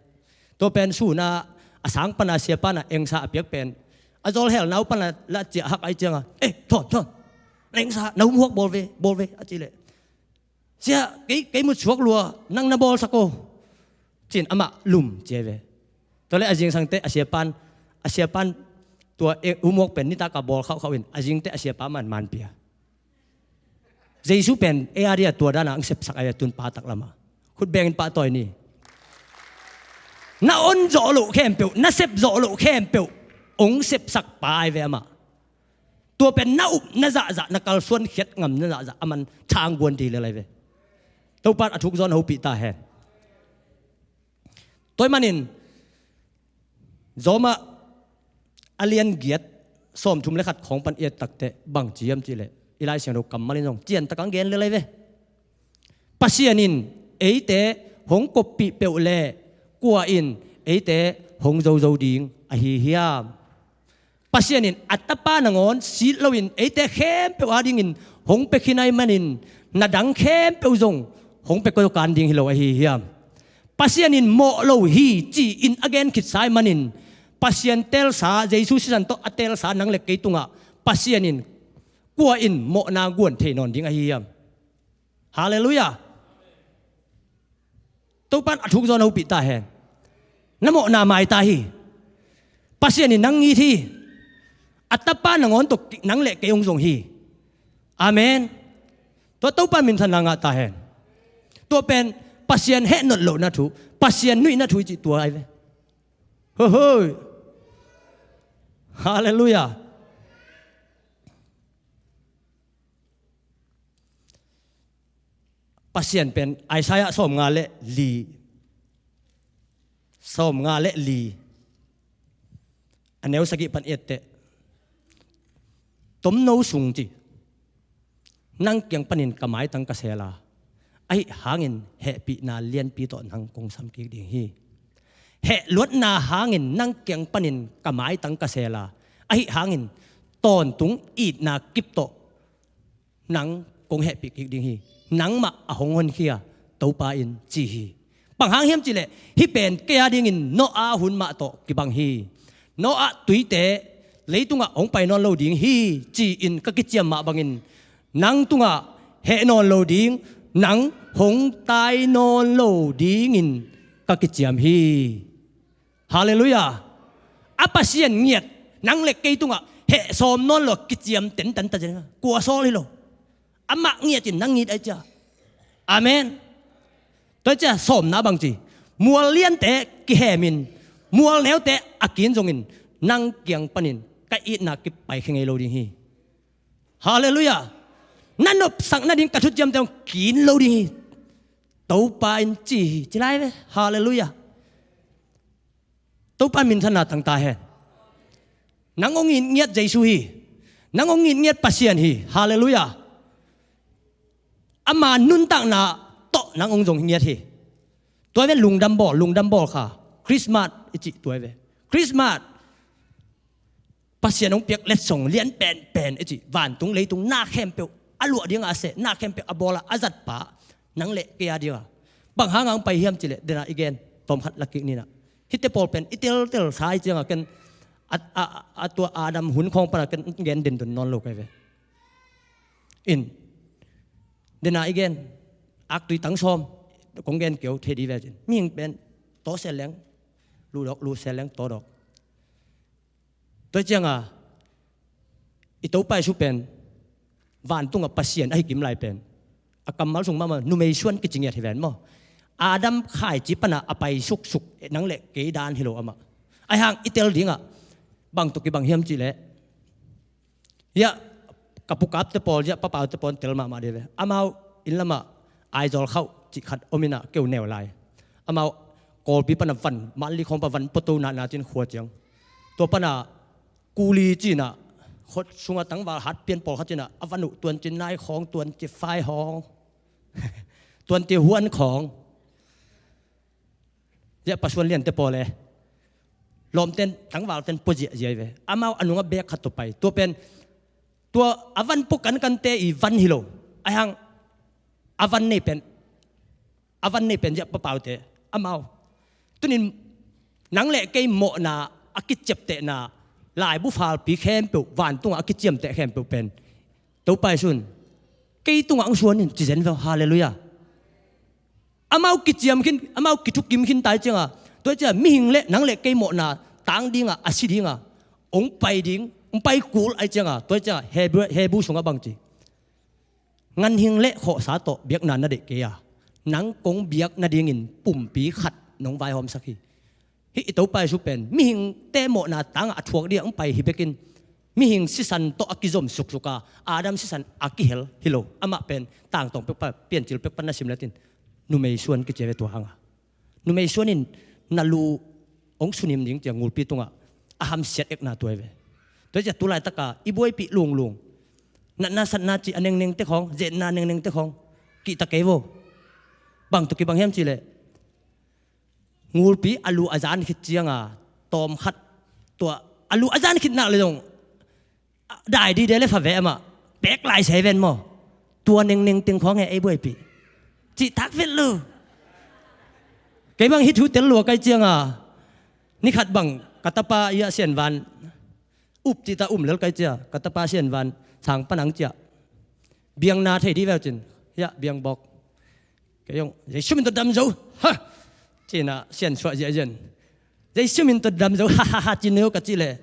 Tua pen suna a sang pana siapa na engsa a piak pen a zawl hel nau pana la ciah hak ai cianga, "Eh, Thawn, Thawn, na engsa, na umhuak bawl ve, bawl ve," a cih leh, "Sia, kei, kei mutsuak lua, nang na bawlsak o," cin amah lum cia ve. Tua le a zingsang teh a siapan, a siapan tua e, umhuak pen nitak a bawl khauhkhauh in a zing teh a siapa man manpia. Jesu pen ei a dia tua dana ang sepsak ai ve, tun pa taklamah. Khut bengin pahtawi ni. Na on zawh loh khempeuh, na sep zawh loh khempeuh ong sepsak pa ai ve amah. Tua pen na up na zahzah, na kalsuan khiat ngam na zahzah a man thangguan dih lel ai ve. Topan a thuk zawn hopih ta hen. Tua ahih manin Zawmah a lian giat sawmthum le khat khawng pan i et takteh bang ci hiam cihleh, i Lai Siangtho kammal in zong ciantak ang gen lel ai ve. Pasian in eite hong koppih peuh le kua in eite hong zozo ding ahi hiam? Pasian in a tapa nangawn sit loin eite khempeuh adingin hong pia khin ahih manin na dang khempeuh zong hong pia koikan ding hi lo ahi hiam? Pasian in mawh lo hi ci-in a gen khitsa ahih manin Pasian teelsa, Jesu sisan tawh a teelsa nang le kei tungah Pasian in kua in mawhna guan thei nawn ding ahi hiam? Halleluiah. Topan a thuk zawn hopih ta hen. Na mawhna mai ta hi. Pasian in nang it hi. A tapa nangawn tawh nang le kei hong zong hi. Amen. Tua Topa minthanna ngah ta hen. Tua pen Pasian heh not lohna thu, Pasian nuihna thu i cih tua ai ve. Hohoi. Halleluiah. Pasian pen Isaiah sawmnga le li, sawmnga le li, a neu sagih pan i etteh, tomno sung ci, nang kiang panin ka maitang ka sel a, ahi hangin hehpihna lianpi tawh nang kong sam kik ding hi. Hehluatna hangin nang kiang panin ka maitang ka sel a, ahi hangin tawntung itna kip tawh nang kong hehpih kik ding hi. Nangmah a hong honkhia Topa in ci hi. Bang hang hiam cihleh, hih pen kei a dingin Noah hun mah tawh kibang hi. Noah tuite leitungah hong pai nawn lo ding hi ci-in ka kiciam mah bangin, nang tungah heh nawn lo ding, nang hong tai nawn lo dingin ka kiciam hi. Halleluiah. A Pasian ngiat, nang le kei tungah heh sawm nawn lo kiciam tentan ta zen, kua sawl hi lo. Amah ngiatin nang ngit ai cia. Amen. Tua cia sawmna bang ci, mual liante kihemin, mual neute a kin zongin, nang kiang panin ka itna kipai khe ngei lo ding hi. Halleluiah. Na nopsak nading ka thuciamte hong kin lo ding hi. Topa in ci hi, ci lai ve. Halleluiah. Topa minthanna tangta hen. Nang hong ngiat Jesu hi. Nang hong ngiat Pasian hi. Halleluiah. Ama nuntakna tawh nang hong zong ngiat hi. Tua ve lungdam bawl, lungdam bawl kha. Christmas i cih tua ve. Christmas. Pasian hong piak letsong lian penpen i cih, vantung leitung na khempeuh a luah dinga a seh, na khempeuh a bawla a zatpa, nang le kei a dinga. Bang hanga hong pai hiam cihleh, dena i gen, tawmkhat lakik nina. Hihte pawl pen i teltel sa i cianga ken a, a, a tua Adam hun khawng pana ken gen dendon nawn lo kai ve. In, dena i gen, aktui tang sawm, kong gen keu thei di ve cin. Mihing pen, tawh sel leng, lu dawk, lu sel leng, tawh dawk. Tua cianga i Topa Jesu pen vantunga Pasian ahi kim lai pen a kammal sung mahmah numei suan kici ngiat hi ven maw? Adam khaici pana a pai suksuk nang le kei dan hi lo amah. Ahi hang i tel dingah bang tawh kibang hiam cihleh, ia ka pukapte pawl, ia papaute pawl tel mahmah dih ve. Amau inn lamah Aizawl khauh cih khat om inah keu neu lai. Amau Kawlpi pana van, Manli khawng pa van poto nahna cin khua ciang. Tua pana kuli cinah khot sunga tangval hat pian pawl khat cinah a van uh twenty nine khawng, twenty five khawng, twenty one khawng. Ia pasuan liante pawl e. Lawmten tangvalten pua ziahziah i ve. Amau a nungah bek khat tua pai. Tua pen tua a van pua kankante i van hi lo. Ahi hang a van nei pen, a van nei pen ziah papaute amau. Tunin nang le kei mawhna a kiciaptehna, laibu falpi khempeuh, vantungah a kiciamteh khempeuh pen Topa Jesu in kei tungah ang suan in ci zen veu. Halleluiah. Amau kiciam khin, amau kithukim khin tai cianga, tua cianga mihing le nang le kei mawhna tang dinga, a si dinga, hong pai ding, hong pai kul ai cianga, tua cianga Hebru, Hebru sungah bang ci, nganhing le khawhsa tawh biakna na deih kei a, nang kong biak nadingin pumpi khat nong vaihawmsak hi. Hih i Topa Jesu pen mihingte mawhna tangah a thuak dingah hong pai hi bekin, mihing sisan tawh a kizom suksuk a, Adam sisan a kihel hi lo. Amah pen tangtawng pekpa, Piancil pekpa na sim latin numei suan kici ve tua hanga. Numei suan in na lu hong sunim ding cia ngulpi tungah a hamsiat ekna tua hi ve. Tua hi cia tu laitaka i buaipih lunglung, natna satna cih a nengneng te khawng, zetna nengneng te khawng kihta kei vo. Bang tawh kibang hiam cihleh, ngulpi a lu a zan khit cianga tawm khat, tua a lu a zan khit nak le zong dai dide le fa ve amah, pek lai sei ven maw? Tua nengneng teng khawng e ei buaipih cih tak vet lo. Kei bang hih thu tel lua kai cianga, ni khat bang ka tapa ia Sianvan up cih ta um lel kai cia, ka tapa Sianvan sang panang cia, biangna thei di veu cin, ia biang bawk. Kei zong Jesu min tawh dam zo, ha! Cinah siansuah ziahzian. Jesu min tawh dam zo, ha ha ha, ci neu ka cih leh,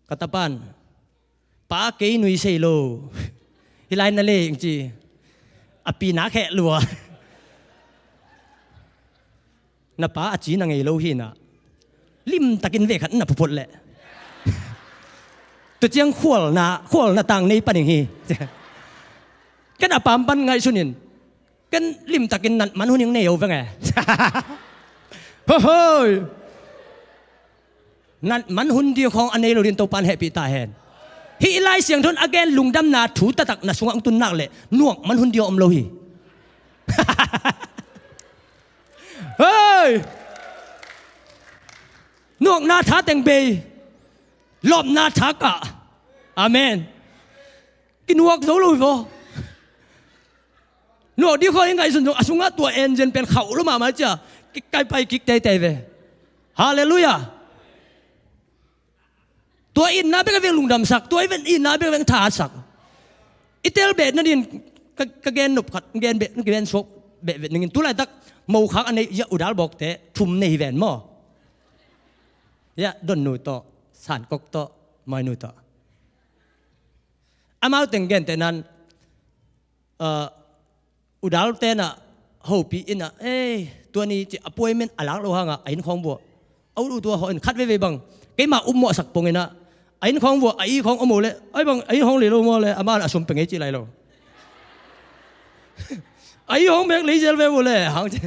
ka tapan, pa kei nui sei lo. Hih lai na lei ing ci. A pi na kheh lua. Na pa a ci na ngei lo hinah limtakin ve khat na phuphot leh. Tua ciang khualna, khualna tang nei paning hi. Ken a pampan ngaihsunin, ken limtakin natman hun ing nei o veng e. Hohoi. Natman hun ding khawng a nei lo din Topan hehpih ta hen. Hih Lai Siangtho in a gen lungdamna thu taktak na sungah ang tun nak leh nuakman hun ding om lo hi. Hei! Nuakna tha teng bei, lawpna tha kah. Amen. Kinuak zo lo hi vaw. Nuak ding khawng i ngaihsun zong a sungah tua engine pen khauh lo mahmah cia. I kai pai kik teitei ve. Halleluiah. Tua itna bek a veng lungdamsak, tua itna bek a veng thahatsak. I tel beh nadin ka, ka gen nop khat, gen beh, gen suak beh vet ningin. Tulaitak mokhak a nei, ya, udal bawkte thum nei hi ven maw? Ya, Donnu tawh, Sankok tawh, Mainu tawh. Amau teng gen teh nan, uh, udal tenah hopih inah, ei, tua ni ci appointment a lak lo hangah a inn khawng buah. A ut uh tua hawh in khat veivei bang keimah upmawhsak pong inah, a inn khawng buah, a ih khawng om uh leh, ai bang, a ih khawng lei lo maw leh, amah a sum peng ei cih lai lo. A ih khawng mek lei zel ve uh leh hang ci.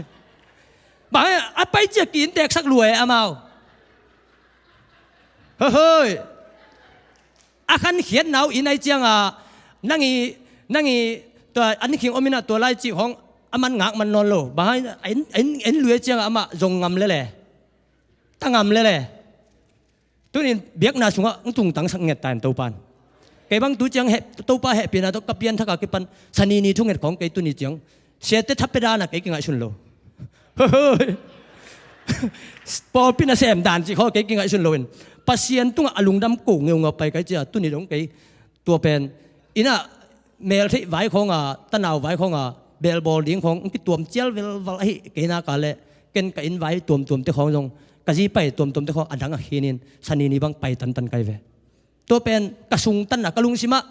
Bang a pai ciak ki inn teksak lua e amau. Hoi. A khan khiatna uh i nai cianga, nang i, nang i, tua an khing om inah tua lai cih hong a man ngak man nawn lo. Bang hang, en, en, en lui cianga amah zong ngam lele. Ta ngam lele. Tunin biakna sungah ng tungtangsak ngiat ta in Topan. Kei bang tu ciang heh, Topa hehpihna tawh ka pianthaka kipan Sani ni thunget khawng kei tuni ciang siate thapiadana kei kingaihsun lo. Pawlpi nasem dan cih khaw kei kingaihsun loin Pasian tungah a lungdam ko ngeungau pai kai cia tuni dong kei tua pen. Inah meltheih vai khawnga, tanau vai khawnga, belbawl ding khawng kituam cial velval ahi kei naka le ken ka inn vai tuamtuamte khawng zong ka zi pai tuamtuamte khawng a dang a khinin Sani ni bang pai tantan kai ve. Tua pen ka sungtanna ka lungsimah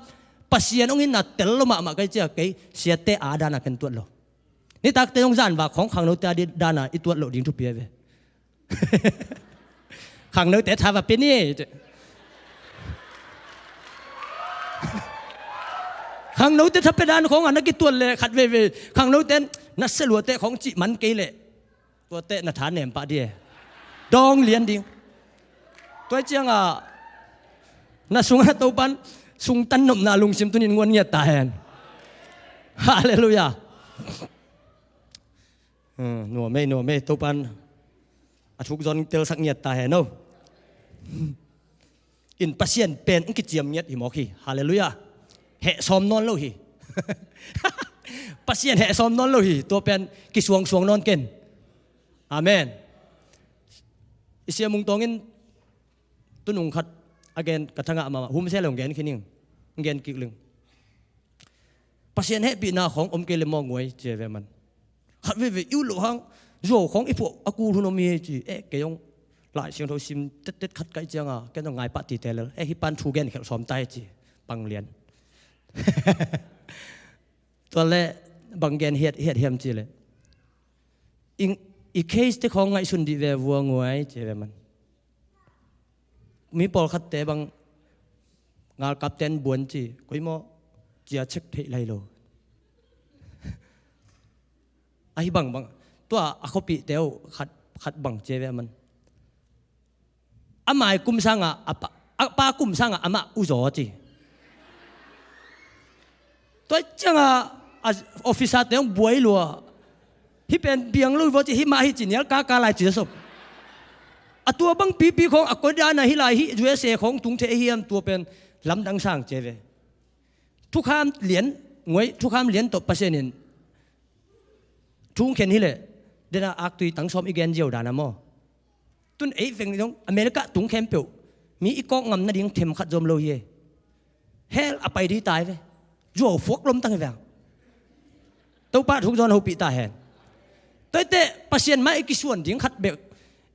Pasian hong hinna tel lo mahmah kai cia kei siate a dana ken tuat lo. Nitakte zong zanvak khawng khangnote a dana i tuat loh ding thupi a ve. Khangnote tha va pia ni. Khangnote tha pia dan khawngah na kituat leh khat veivei khangnote na seluate khawng cih man kei leh tuate na tha nem pah di e. Dawng lian ding. Tua ciangah na sungah Topan sungtan nopna lungsim tunin nguan ngiat ta hen. Halleluiah. Hmm, nuam ei, nuam ei, Topan a thuk zon telsak ngiat ta hen o. In Pasian pen ng kiciam ngiat hi mawk hi. Halleluiah. Heh sawm nawn lo hi. Pasian heh sawm nawn lo hi. Tua pen kisuangsuang nawn ken. Amen. I sia mungtawngin tunung khat a gen ka thangah mahmah hum se lo gen khin ing. Gen kik ling. Pasian hehpihna khawng om kei le mawk nguai cia ve man. Khat veivei i ut loh hang zuau khawng i phuah a kul hun om hi ci eh kei hong Lai Siangtho sim tettet khat kaih cianga ken hong ngai pah tite lel eh hi pan thu gen khelh sawm tai ci. Pang lian. Tua le bang gen hiat hiat hiam ci le i, i case te khawng ngaihsun dih ve vua nguai ci ve man. Mi pawlkhatte bang ngalkapten buan ci koi maw cia cek theih lai lo. Ahi bangbang tua a khuapihte uh khat, khat bang cia ve a man. A mai kum sangah a pa, a pa kum sangah amah uzaw ci. Tua ciangah a officer te hong buai lua. Hi pen biang lo vawci hi mah hi ci nial kaka lai ci sop. A tua bang pipi khawng a koi dana hi lai hi U S A khawng tung thei hiam tua pen lamdang sang ce ve. Thukham lian nguai thukham lian tawh Pasian in thungkhen hileh dena aktui tangsawm i gen ziau dana maw? Tun ei veng zong America tung khempeuh mi i kawk ngam nading them khat zom lo hi. Hell a pai dih tai ve. Zuau fuak lomtang hi veng. Topa thuk zawn hopih ta hen. Toite Pasian mah i kisuan ding khat bek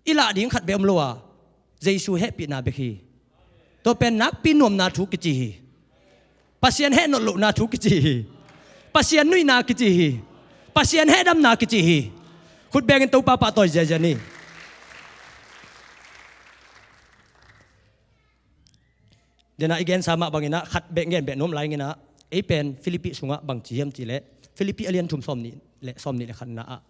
i lah ding khat bek om lo a Jesu hehpihna bek hi. Tua pen nakpi nuamna thu kici hi. Pasian heh nolh lohna thu kici hi. Pasian nuihna kici hi. Pasian hehdamna kici hi. Khut bengin Topa pahtawi ziazia ni. Dena i gensa mah banginah khat beh ngen beh nuam lai nginah ei pen Philippi sungah bangci hiam cihleh Philippi a lian thum sawm nih le sawm nih le khatna ah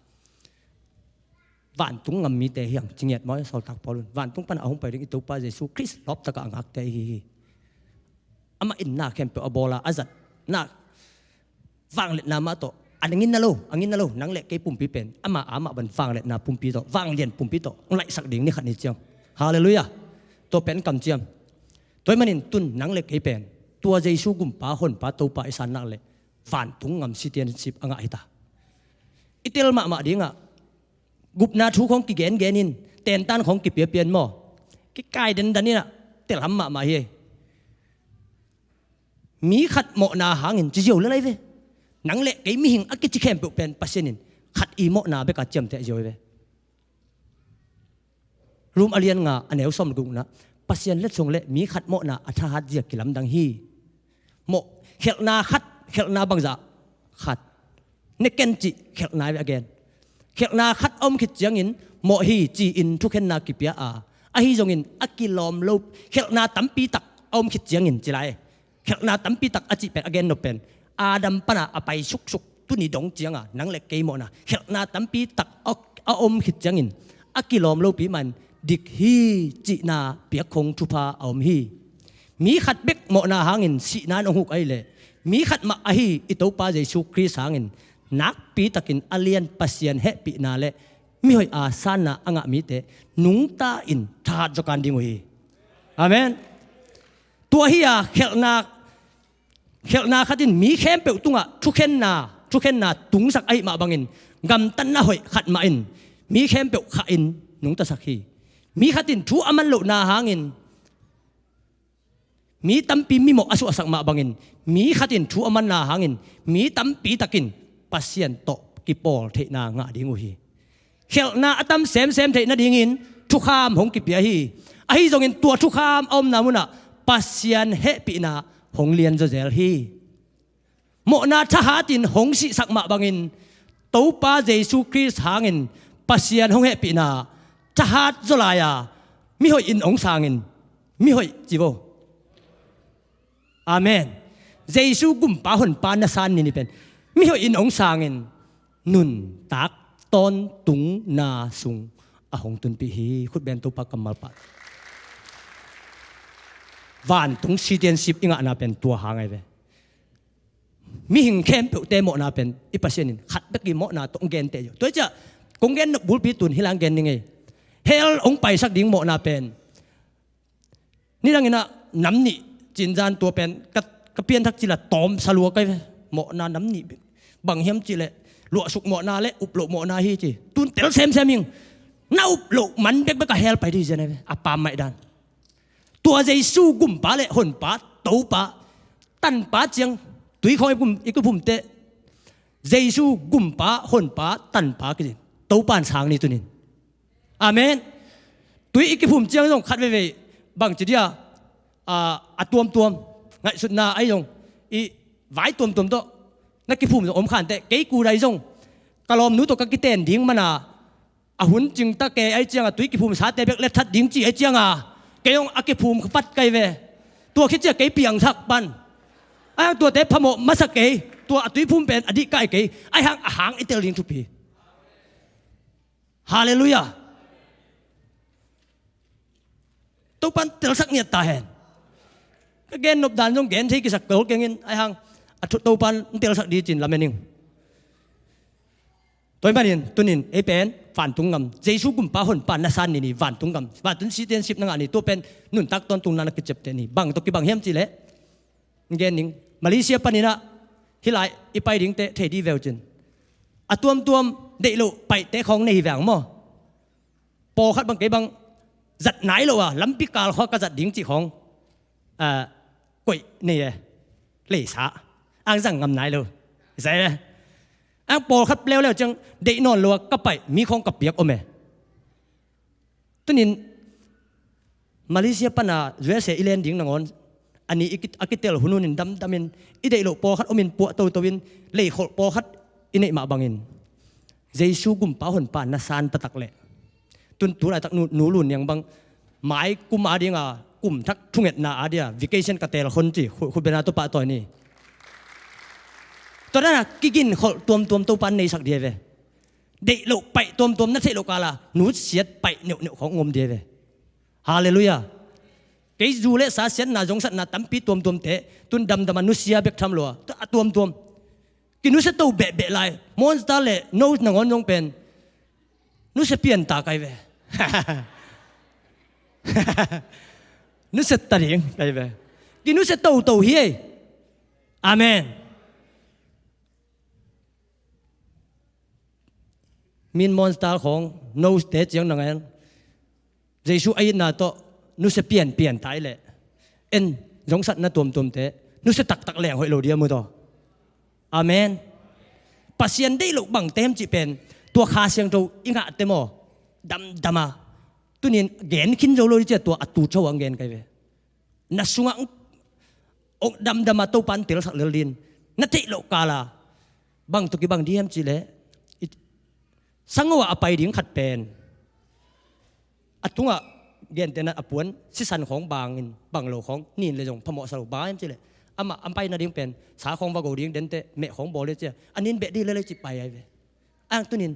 vantung ngam mite hiang cingiat maw Sawltak Paul un vantung pana a hong pai ding i Topa Jesu Khrist lawptaka a ngakte ihi hi. Amah in na khempeuh a bawla a zat na vangliatna mah tawh a nginna lo a nginna lo nang le kei pumpi pen ama amah ban vangliatna pumpi tawh vanglian pumpi tawh hong laihsak ding ni khat ni ciang. Halleluiah. Tua pen kamciam. Tua hi manin tun nang le kei pen tua Jesu gumpa honpa Topa i san nak le vantung ngam citizenship a ngah hita. I tel mahmah dingah Gupna thu khawng kigengen in, tentan khawng kipiapia in maw, kikai dendan in ah, telham mahmah hi. Mi khat mawhna hangin ci ziau le lai ve. Nang le kei mihing a kici khempeuh pen Pasian in khat i mawhna bek a ciamteh ziau hi ve. Rom a lian nga a neu sawm le gukna, Pasian letsong le mi khat mawhna a thahat zia kilamdang hi. Mawh, khelhna khat, khelhna bangzah khat. Ne ken cih khelhna hi ve a gen. Khelhna khat a om khit ciangin mawh hi ci-in thukhenna kipia a, ahi zongin a kilawm lo, khelhna tampi tak a om khit ciangin ci lai. Khelhna tampi tak a cih pen a gen nop pen Adam pana a pai suksuk tuni dong cianga nang le kei mawhna khelhna tampi tak a, a om khit ciangin a kilawm lopi man dik hi cihna piak khong thupha a om hi. Mi khat bek mawhna hangin sihna in hong huk ahih leh, mi khat mah ahi i Topa Jesu Khrist hangin nakpi takin a lian Pasian hehpihna le mihoih a sanna a ngah mite nungta in thahat zaw kan ding uh hi. Amen. Tua hi a khelhna, khelhna khat in mi khempeuh tungah thukhenna, thukhenna tungsak ahih mah bangin gamtatna hoih khat mah in mi khempeuh khah in nungtasak hi. Mi khat in thu a man lohna hangin mi tampi mimawh a suahsak mah bangin mi khat in thu a manna hangin mi tampi takin Pasian tawh kipawl theihna ngah ding uh hi. Khelhna a tam semsem theih nadingin thukham hong kipia hi. Ahi zongin tua thukham a omna munah Pasian hehpihna hong lian zawzel hi. Mawhna thahatin hong sihsak mah bangin Topa Jesu Khrist hangin Pasian hong hehpihna thahat zaw lai-a mihoih in hong sangin mihoih ci vo. Amen. Jesu gumpa honpa na san ni ni pen mihoih in hong sangin nuntak tawntungna sung a hong tunpih hi. Khutben Topa kammal pah. Vantung citizenship i ngahna pen tua hang ahi ve. Mihing khempeuhte mawhna pen i Pasian in khat bek i mawhna tawh hong genteh hi. Tua hi ciah kong gen nop bulpi tun hi lang gen ning ei. Hell hong paisak ding mawhna pen nidang in ah nam nih cinzan tua pen ka, ka pianthak cila tawm salua kai ve. Mawhna nam nih bek. Bang hiam cihleh luahsuk mawhna le uploh mawhna hi ci. Tun tel semsem hing. Na uploh man bekbek a hell pai dih zian ahi ve. A pammaih dan. Tua Jesu gumpa le honpa, Topa, tanpa ciang, tui khawng i kiphum, i kiphumte, Jesu gumpa, honpa, tanpa kici. Topa in sang ni tunin. Amen. Tui i kiphum ciang zong khat veivei, bangci dia, a, a tuamtuam, ngaihsutna ahi zong, i vai tuamtuam tawh, na kiphum zong om khanteh, kei kudai zong, ka lawmnu tawh ka kiten ding mana, a hun cingta kei ahi cianga tui kiphumsate bek letthat ding ci ahi cianga kei hong a kiphum khat kai ve. Tua khit ciah kei piangthak pan. Ahi hang tuate phamawh masa kei. Tua a tuiphum pen a dih kai kei. Ahi hang a hang i tel ding thupi. Halleluiah. Topan telsak ngiat ta hen. Ka gen nop dan zong gen thei kisak kol kengin ahi hang a thu Topan telsak di cin lamen ing. Tua ahih manin tunin ei pen vantung gam, Jesu gumpa honpa na san ni ni, vantung gam, vantung citizenship na ngah ni, tua pen nuntak tawntungna na kiciapteh ni. Bang tawh kibang hiam cihleh, gen ning, Malaysia paninah hih lai i pai dingte thei dih veu cin. A tuamtuam deih loh paihte khawng nei hi veng maw. Pawlkhat bang kei bang zat nai lo a, lampi kal khawng ka zat ding cih khawng, a, koih nei e, leisa ang zang ngam nai lo. Zai le ang pawlkhat leuleu ciang deih nawn lo a ka paih mi khawng ka piak om e. Tunin Malaysia pana U S A i len ding nangawn a ni i ki, a kitel hun hunin damdamin i deih loh pawlkhat omin puah totoin leikholh pawlkhat i neih mah bangin Jesu gumpa honpa na san taktak leh tun tu laitak nu, nu Lun Niang bang mai kum a dinga kum thak thungetna a dia vacation ka tel khon ci khu, khu bena tua pahtawi ni. Tua dana kiginkholh tuamtuam Topan neisak dia ve. Deih loh paih tuamtuam na theih loh kala nusiat paih neuhneuh khawng ngom dia ve. Halleluiah. Kei zu le sa siatna zongsatna tampi tuamtuamte tun damdama nusia bek tham lua a tuamtuam. Kinusia to behbeh lai. Monster le no nangawn zong pen nusia pianta kai ve. Nusia ta ding kai ve. Kinusia toto hi ei. Amen. Min monster khawng Note ciang nang en. Jesu a itna tawh nusia pianpian tai leh en, zongsatna tuamtuamte nusia taktak leng hoih lo dia mu taw. Amen. Pasian deih loh bang tem cih pen tua Kha Siangtho i ngahte maw, damdama tunin gen khin zo lo dih cia, tua a tu cho ang gen kai ve. Na sungah ong damdama Topan telsak lel din na theih loh kala bang tua kibang diam cih leh, sango ah a pai ding khat pen a tungah gentehna a puan sisan khawng bangin bang lo khawng nin le zong phamawh sa lo, bang hiam cih leh amah a pai nading pen sa khawng va go ding, dente meh khawng bawl le cia a nin beh dih lele cih pai ai ve. Ang tunin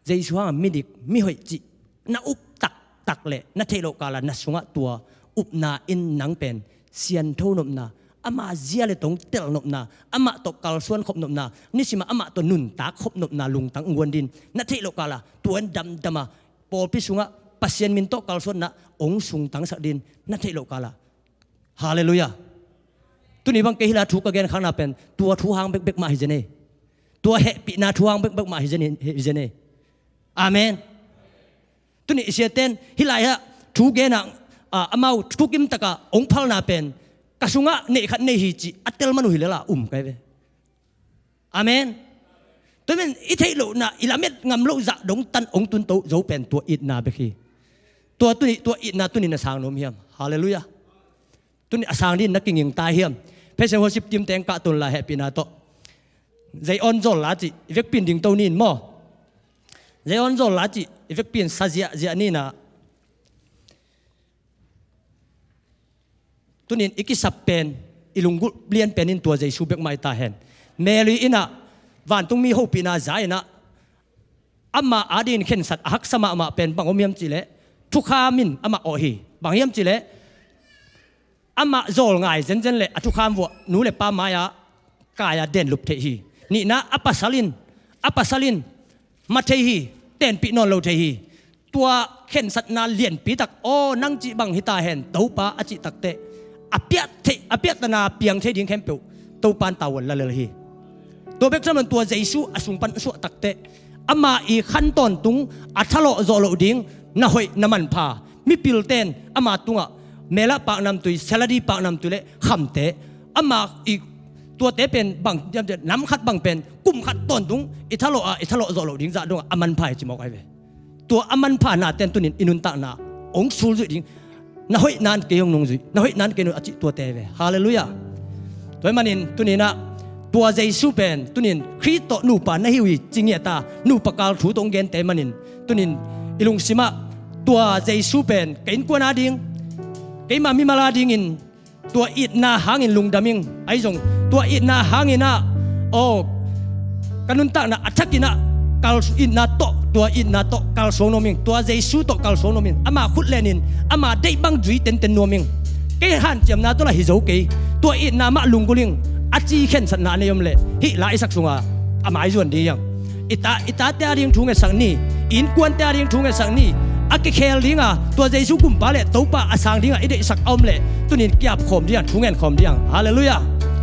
Jesu hanga midik mihoih cih na up taktak leh na theih loh kala na sungah tua upna in nang pen siantho nopna, ama zia le tong tel nopna, amah tawh kalsuan khop nopna, nisima amah tawh nuntak khop nopna lungtang nguan din na theih loh kala tuan damdama pawlpi sungah Pasian min tawh kalsuanna ong sungtangsak din na theih loh kala. Halleluiah. Tuni bang kei hila thu ka gen khakna pen tua thu hang bekbek mah hi zen ei. Tua hehpihna thu hang bekbek mah hi zen ei. Amen. Tuni i siaten hilai ah thu genah, ah, amau thukim takah ong phalna pen ka sungah neih khat nei hi cih a tel man uh hi lela um kai ve. Amen. Tua men i theih lohna i lamet ngam loh zah dong tan ong tun to zo pen tua itna bek hi. Tua tuni, tua itna tunin a sang nuam hiam? Halleluiah. Tuni a sang din na kinging ta hiam? Praise and worship team teng kah tun la hehpihna tawh. Zei on zol la cih i vekpin ding to nin maw? Zei on zol la cih i vekpin sa ziahziah nina. Tunin i kisap pen, i lunggulh lian pen in tua Jesu bek mah i ta hen. Mary inah vantungmi hopihna za inah ama adingin khensat a haksa mahmah pen bang om hiam cih leh thukham in amah awh hi. Bang hiam cih leh amah zawl ngai zenzen leh a thukham vuah nu le pa mai-ah kai-a denlup theih hi. Nihna a pasal in, a pasal in ma thei hi, tenpih nawn lo thei hi. Tua khensatna lianpi tak, aw nang cih bang hi ta hen Topa a cih takteh a piah theih, a piahtana piang thei ding khempeuh Topan tavuan la lel hi. Tua bek tham lo in tua Jesu a sung pan suah takteh ama i khan tawntung a thalawh zawh loh ding na hoih na manpha mipilten ama tungah mela paknamtui, saladi paknamtui le khamte ama i tuate pen bang nam khat bang pen kum khat tawntung i thalawh a i thalawh zawh loh ding zah dongah a manpha hi ci mawk ai ve. Tua a manpha naten tunin i nuntakna ong sulzuih ding. Na hoih nan kei hong nungzuih, na hoih nan kei nung a cih tuate ve. Halleluiah. Tua hi manin tuninah tua Jesu pen tunin Khrih tawh nupa na hi uh hi ci ngiat a nupa kal thu tawh hong gente manin tunin i lungsimah tua Jesu pen ka innkuan ading, keima mimal adingin tua itna hangin lungdam ing. Ahi zong tua itna hanginah aw ka nuntakna a thakinah kal itna tawh, tua itna tawh kalsuang nuam ing. Tua Jesu tawh kalsuang nuam ing. Ama khut lenin ama deih bang zui tenten nuam ing. Kei hanciamna tawh lah hi zo kei. Tua itna mah lunggulh ing a ci khensatna a nei om leh hih la i sak sunga a maizuan ding hiang. I ta, i tate ading thu ngetsak ni, i innkuante ading thu ngetsak ni. A kikhel dinga tua Jesu kumpa le Topa a sang dinga i deihsak a om leh tunin kiap khawm ding hiang, thu ngen khawm ding hiang. Halleluiah.